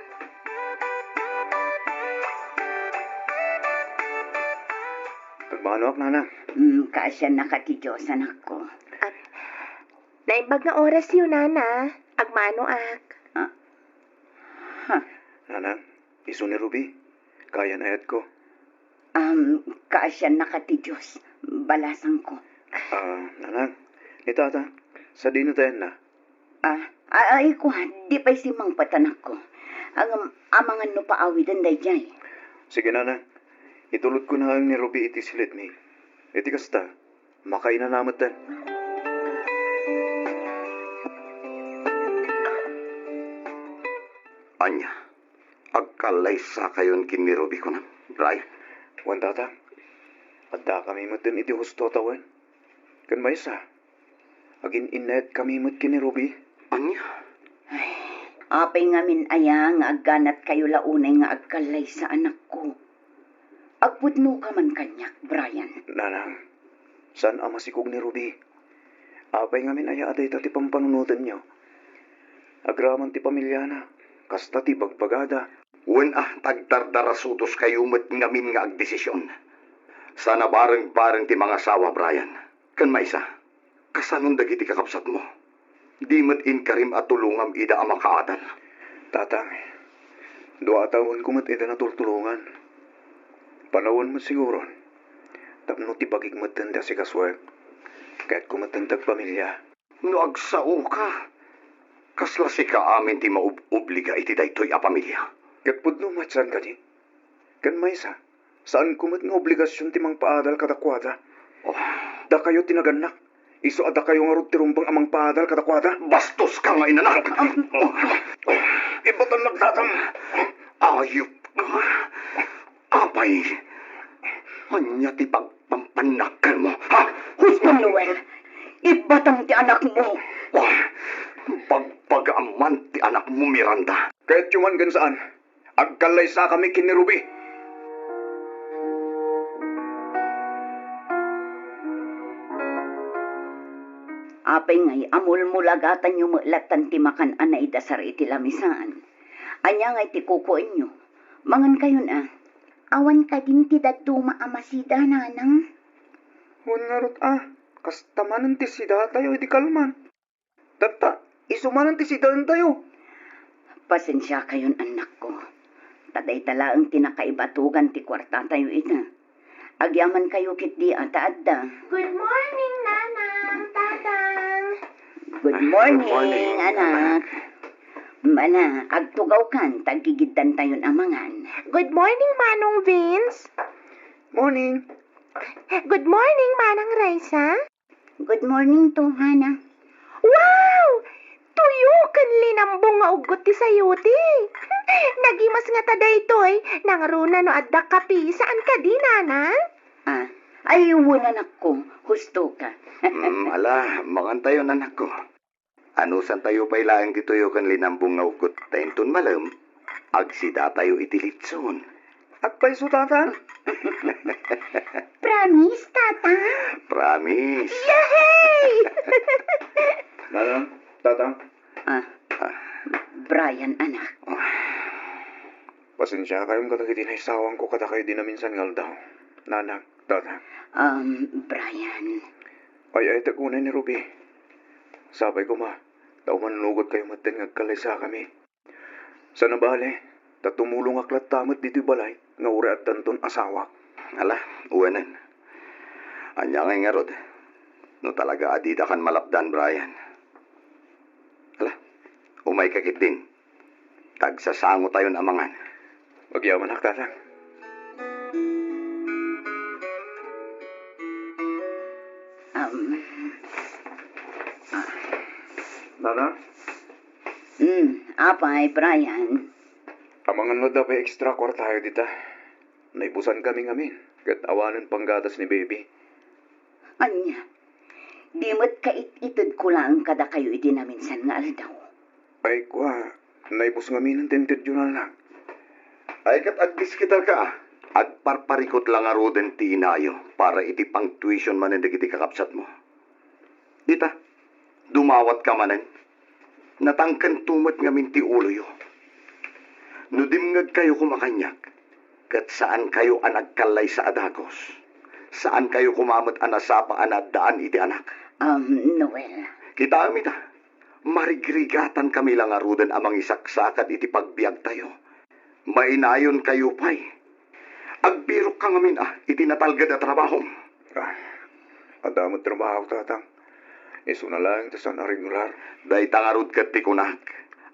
Agmanoak, Nanang. Mm, kaasiannaka ti Dios, anakko. Ah, naimbag nga orasyo, Nana. Agmanoak. Ah. Ha. Nanang, isu ni Ruby. Kayan ayatko. Um, kaasiannaka ti Dios, balasangko. Ah, Nanang, ni Tata, sadino tayanna? Ah, a-, ay, kua, di pay simmangpet, anakko. Ngem, amangan no paawiden daydiay. Sige, Nanang. Itulodko laeng ni Ruby iti silitmi. Iti kasta, makainana metten. Ania? Agkallaysakayon ken ni Ruby, kunam, Brian? Wen, Tata. Addakami metten iti husto a tawen. Ken maysa, agin-innayatkami met ken ni Ruby. Ania? Ay, apay ngamin aya nga agganatkayo la unay nga agkallaysa, anakko? Agpudnoka man kaniak, Brian. Nanang, saan a masikog ni Ruby. Apay ngamin aya a dayta ti pampanunotenyo? Agraman ti pamiliana, kasta ti bagbagada. Wen a, ta agdardarasutoskayo met ngamin nga agdesision. Saan a bareng-bareng ti mangasawa, Brian. Ken maysa, kasanon dagiti kakabsatmo? Di met inkarim a tulongam ida a makaadal. Tatang, dua a tawenko met ida natultulongan. Panawen met siguron, tapno ti bagik metten ti asikasuek. Kayatko metten ti agpamilia. No agsaoka, kasla sika amin ti maub-obliga iti daytoy a pamilia. Ket pudno met saan kadi? Ken maysa, saanko met nga obligasion ti mangpaadal kadakuada. Oh. Dakayo ti nagannak. Isu a dakayo ngarud ti rumbeng a mangpaadal kadakuada. Bastoska nga inanak! Ibatannak, Tatang. Ayupka. Apay, ania ti pagpampannakkelmo, ha? Husto, Noel. Ibatang ti anakmo. Oh, bagbaga man ti anakmo, Miranda. Kayatyo man ken saan, agkallaysakami ken ni Ruby. Apay ngay a mulmulagatanyo met lattan ti makan a naidasar iti lamisaan? Ania ngay ti kukuenyo? Mangankayon a. Awan kadin ti dadduma a masida, Nanang? Wen ngarud a, kasta manen ti sidatayo idi kalman. Tatta, isu manen ti sidaentayo. Pasensiakayon, annakko. Ta dayta laeng ti nakaibatogan ti kuartatayo ita. Agyamankayo ketdi a ta adda. Good morning, Nanang, Tatang. Good morning, anak. Mala, agtugawkan, ta aggigiddantayon a mangan. Good morning, Manong Vince. Morning. Good morning, Manang Raisa. Good morning to, Hana. Wow! Tuyo ken linambong nga uggot ti sayote. Nagimas ngata daytoy, nangruna no adda kape, saan kadi, Nanang? Ah, ay, wen, anakko, husto ka. Mm, ala, mangantayon, anakko. Anusantayo pay laeng ti tuyo ken linambong nga uggot ta inton malem, agsidatayo iti litson. Agpayso, Tata? Promise, Tata? Promise. Yehey! Nanang, Tatang. Ah, Brian, anak. Pasensiakayon kadagiti naisawangko kadakayo idi naminsan nga aldaw. Nanang, Tatang. Um, Brian. Ay-ayatek unay ni Ruby. Sapay koma, ta umannugot kayo metten nga agkallaysakami. Saan a bale, ta tumulongak latta met ditoy balay nga uray addanton asawak. Ala, uwenen. Ania ngay ngarud, no talaga a didakan malapdan, Brian? Ala, umayka ketdin. Tagsasangotayon a mangan. Agyamanak, Tatang. Um, ah. Nanang? Hmm, Apo pay, Brian. Amangan no adda pay extra kuartayo dita. Naibusan kami ngamin, ket awanen panggatas ni Baby. Ania, di met kait-itedko laeng kadakayo idi naminsan nga aldaw? Ay, kua, naibus ngamin ti intedyo na. Ay, ket agdiskitalka, a. Agparparikut la ngaruden ti inayo para iti pang-tuition manen dagiti kakabsatmo. Dita, dumawatka manen. Natangkento met ngamin ti uloyo. No dimngegkayo koma kaniak, ket saankayo a nagkallaysa a dagus. Saankayo koma met a nasapa a naaddaan iti anak. Um, Noel. Kitaem ita, marigrigatankami la ngaruden a mangisaksakad iti pagbiagtayo. Mainayonkayo pay. Agbirokka ngamin a iti natalged a trabahom. Ah, adda met trabaho, Tatang. Isuna laeng ta saan a regular. Dayta ngarud ket ti kunak.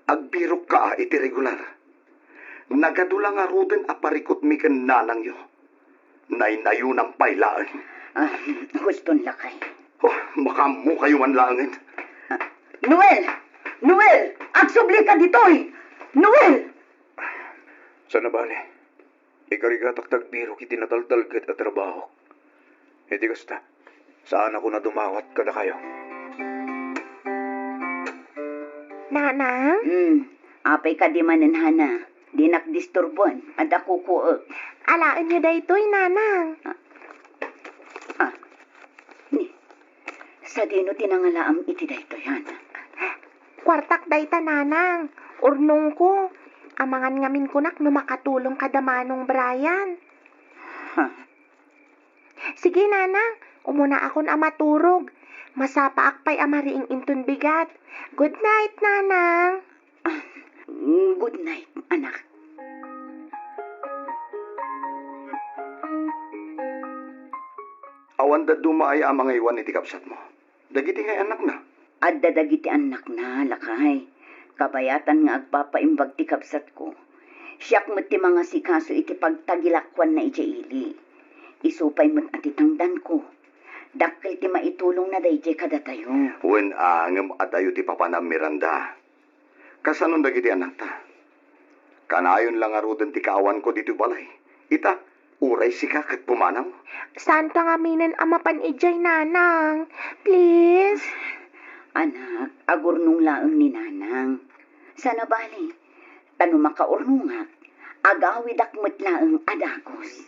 Agbirokka a iti regular. Nagadu la ngaruden a parikutmi ken nanangyo. Naynayonam pay laeng. Ah, huston, lakay. Oh, makaammokayo man laengen. Ah, Noel! Noel! Agsublika ditoy! Noel! Saan a bale. Ikarigatak ta agbirok iti nataltalged a trabahok. Iti kasta, saanakon a dumawat kadakayo. Nanang? Hmm, apay kadi manen, Hana? Dinak disturboen, adda kukuek. Alaenyo daytoy, Nanang. Ah. Ah. Ni, sadino ti nangalaam iti daytoy, Hana? Kuartak dayta, Nanang. Urnongko. Amangan ngamin kunak no makatulong kada Manong Brian. Ha. Sige, Nanang. Umunaakon a maturog. Masapaak pay a mariing inton bigat. Good night, Nanang. Ah, good night, anak. Awan dadduma aya a mangaywan iti kabsatmo? Dagiti ngay annakna? Adda dagiti annakna, lakay. Kabayatan nga agpapaimbag ti kabsatko. Siak met ti mangasikaso iti pagtagilakuanna idiay ili. Isu pay met a ti tangdanko. Dakkel ti maitulongna daydiay kadatayo. Wen a, ngem adayo ti papanam, Miranda. Kasanon dagiti annakta? Kanayon la ngaruden ti kaawanko ditoy balay. Ita, uray sika ket pumanaw. Saanto ngaminen a mapan idiay, Nanang. Please. Anak, agurnong laeng ni Nanang. Saan a bale, ta no makaurnongak, agawidak met laeng a dagus.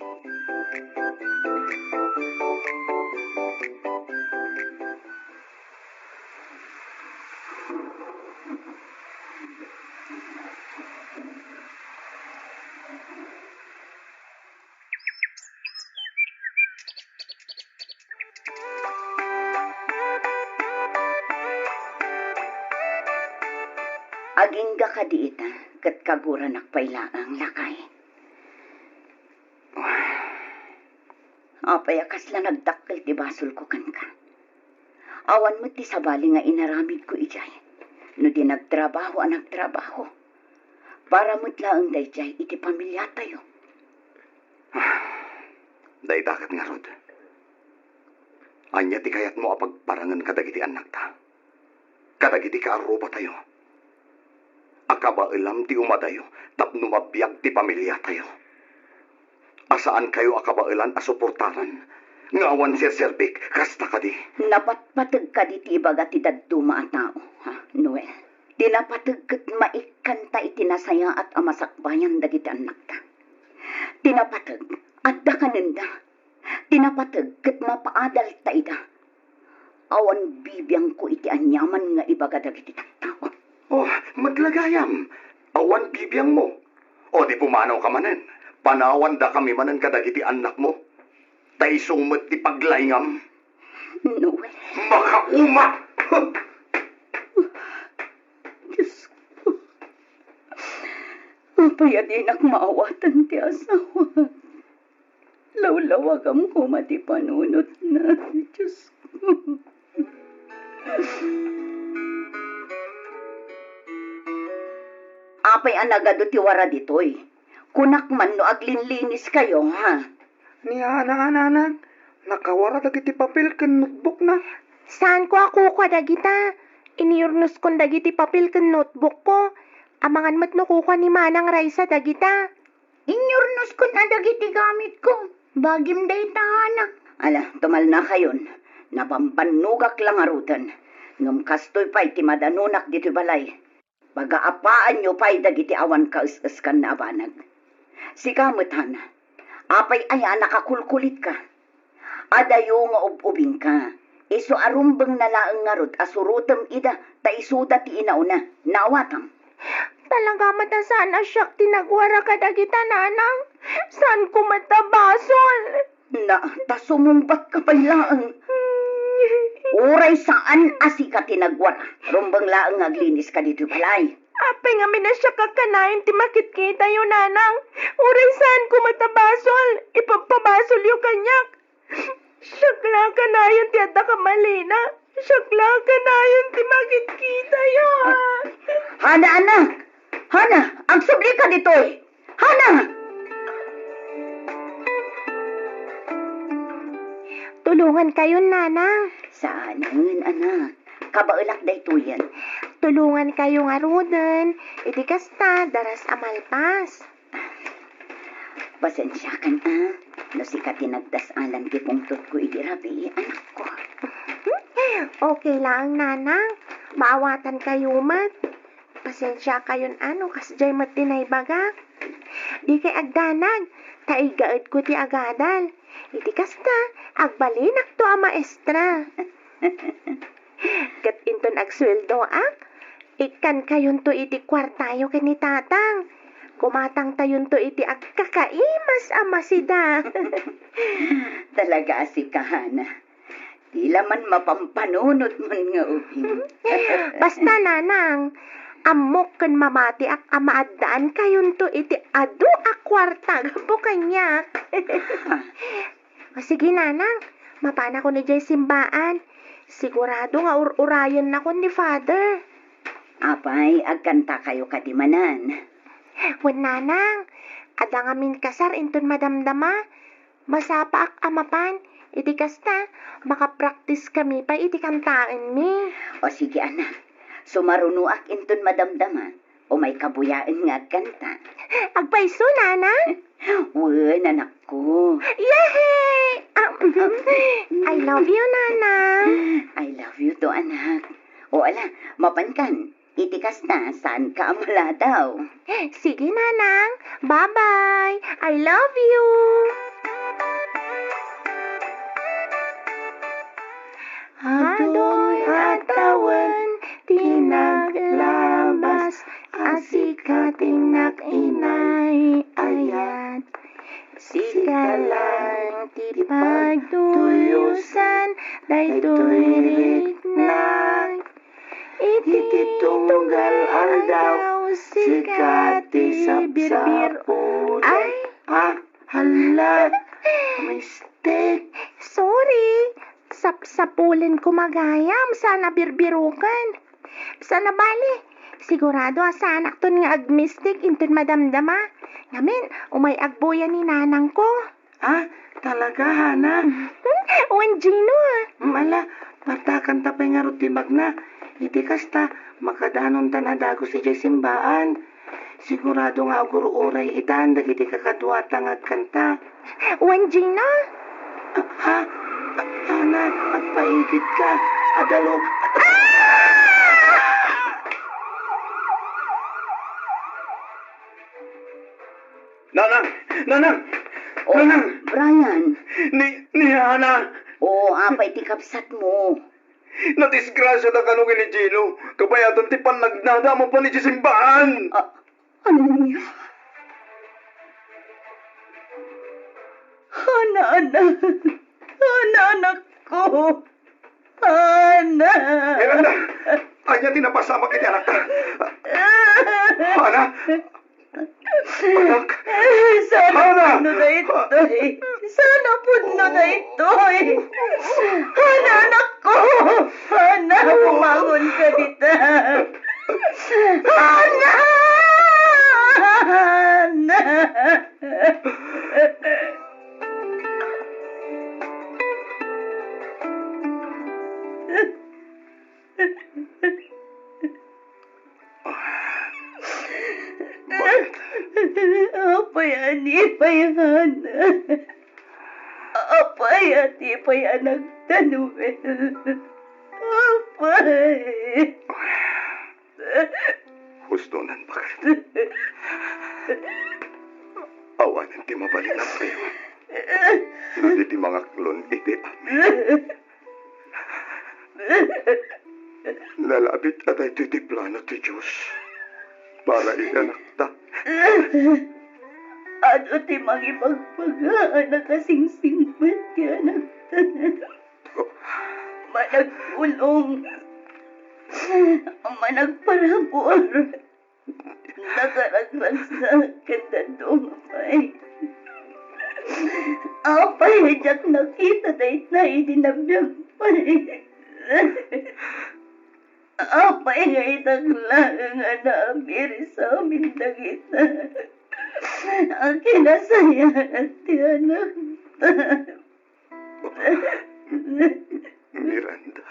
Agingga kadi ita, ket kaguranak pay laeng, lakay. Apay a kasla nagdakkel ti basolko kenka? Awan met ti sabali nga inaramidko idiay no di nagtrabaho a nagtrabaho. Para met laeng daydiay iti pamiliatayo. Dayta ket ngarud. Ania ti kayatmo a pagparangen kadagiti annakta? Kadagiti kaarrubatayo? A kabaelam ti umadayo tapno mabiag ti pamiliatayo? A saankayo a kabaelan a suportaran nga awan serserbik, kasta kadi? Napatpateg kadi ti ibaga ti dadduma a tao, ha, Noel? Ti napateg ket maikkanta iti nasayaat a masakbayan dagiti annakta. Ti napateg, adda kanenda. Ti napateg ket mapaadalta ida. Awan bibiangko iti aniaman nga ibaga dagiti tattao. Oh, met la gayam. Awan bibiangmo. O di pumanawka manen. Panawandakami manen kadagiti annakmo. Ta isu met ti paglaingam. Noel. Makauma! Diyos ko. Apay a dinak maawatan ti asawa? Lawlawagam koma ti panunotna, Diyos ko. Apay a nagadu ti wara ditoy? Kunak man no aglinliniskayo, ha? Ni Ana, Nanang, nakawara dagiti papel ken notebookna. Saanko a kukua dagita. Iniyurnoskon dagiti papel ken notebookko. Amangan met no kukua ni Manang Raisa dagita. Inyurnoskon a dagiti gamitko. Bagim dayta, Hana. Ala, tumalnakayon. Nabambannogak la ngaruden. Ngem kastoy pay ti madanonak ditoy balay. Pagaapaanyo pay dagiti awan kaes-eskanna a banag. Sika met, Hana, apay aya a nakakulkulitka? Adayo nga ub-ubingka. Isu a rumbengna laeng ngarud a surotem ida ta isuda ti inauna. Naawatam? Talaga met a saan a siak ti nagwara kadagita, Nanang. Saanko met a basol. Na, ta sumungbatka pay laeng. Uray saan a sika ti nagwara, rumbeng laeng nga agliniska ditoy balay. Apay ngamin a siak a kanayon ti makitkitayo, Nanang. Uray saanko met a basol, ipagpabasolyo kaniak. Siak la a kanayon ti adda kamalina. Siak la a kanayon ti makitkitayo. Hana, anak! Hana, agsublika ditoy! Hana! Tulongankayon, Nanang. Saanen, anak. Kabaelak daytoyen. Tulongankayo ngaruden. Iti kasta, daras a malpas. Pasensiakan a, no sika ti nagdas-alan ti pungtotko iti rabii, anakko. Okay laeng, Nanang. Maawatankayo met. Pasensiakayon a no kasdiay met ti naibagak. Dikay agdanag, ta iggaedko ti agadal. Iti kasta, agbalinakto a maestra. Ket inton agsueldoak, ikkankayonto iti kuartayo ken ni Tatang. Kumatangtayonto iti agkakaimas a masida. Talaga a sika, Hana. Dila man mapampanunotmon nga ubing. Basta, Nanang, ammok ken mamatiak a maaddankayonto iti adu a kuarta gapu kaniak. O, sige, Nanang, mapanakon idiay simbaan. Sigurado nga ur-urayennakon ni Father. Apay, agkantakayo kadi manen? Wen, Nanang, adda ngamin kasar inton madamdama. Masapaak a mapan. Iti kasta, makapraktiskami pay iti kantaenmi. O sige, anak. Sumarunoak inton madamdama. Umayka buyaen nga agkanta. Agpayso, Nanang? Wen, anakko. Yehey! Ah, I love you, Nanang. I love you too, anak. O ala, mapankan. Iti kasta, saanka a maladaw. Sige, Nanang. Bye-bye. I love you. Adoy a tawen ti naglabas a sika ti nag-inay-ayat. Sika lang ti pagtuyosan daytoy riknak. Iti tunggal aldaw, sika ti sapsapul. Ay! Ah, hala! Mistake! Sorry! Sapsapulen ko magayam, saan a birbiruken. Saan a bali, sigurado a saanakton nga agmistake inton madamdama. Ngamin, umay agbuya ni nanangko. Ah, talaga, Hana? Wen, Gino, ah. Mm, ala, partakanta pay ngarud ti magna. Iti kasta, makadanontan a dagus idiay simbaan. Sigurado nga agur-uray itan dagiti kakaduata nga agkanta. Wen, Gino? Ah, ha? Ah, Hana, agpaigitka. Adalo. Ah! Nanang! Nanang! Oh, Nanang! Brian. Ni, ni Hana! Oh, apay ti kabsatmo? Nadisgrasiada kano ken ni Gino, kabayatan ti pannagnada a mapan idiay simbaan! Ah, ania? Hana, anak. Hana, anakko. Hana! Miranda! Ania ti napasamak iti anakta? Hana! Anak! Sana Hana! Pudno daytoy! Sana pudno daytoy! Hana, anakko! Hana, bumangon ka dita! Hana! Hana! Ayan. Apay a di pay anakta, Noel? Apay. Husto nan baket. Awanen ti mabalinankayo. No di ti mangaklon iti amin. Nalabit a daytoy ti plano ti Dios para iti anakta. Adu ti mangibagbaga a nakasingsingpet ti anakta. Managpulong, managparabur, nakaragragsak ken dadduma pay. Apay, diak nakita dayta idi nabiag pay. Apay nga idak laeng a naabir sa amin dagita a kinasayaat ti anakta. Miranda.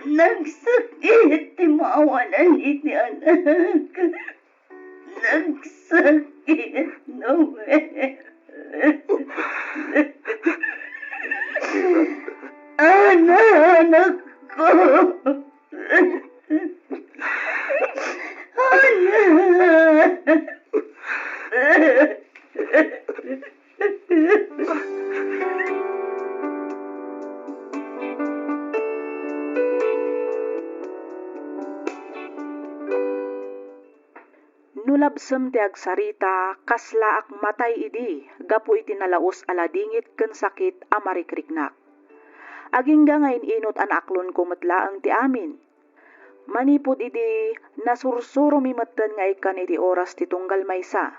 Nagsakit ti maawanan iti anak. Nagsakit, Noel. Anak, anak ko. Anak. No labsem ti agsarita, kaslaak matay idi gapu iti nalaus a ladingit ken sakit a marikriknak. Agingga nga in-inut a naaklonko met laeng ti amin. Manipud idi, nasursuromi metten nga ikkan iti oras ti tunggal maysa,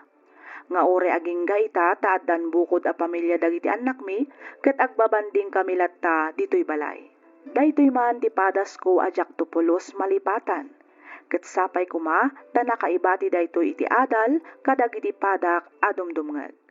nga uray agingga ita ta addan bukod a pamilia dagiti annakmi ket agbabandingkami latta ditoy balay. Daytoy man ti padasko a diakto pulos malipatan, ket sapay koma ta nakaibati daytoy iti adal kadagiti padak a dumdumngeg.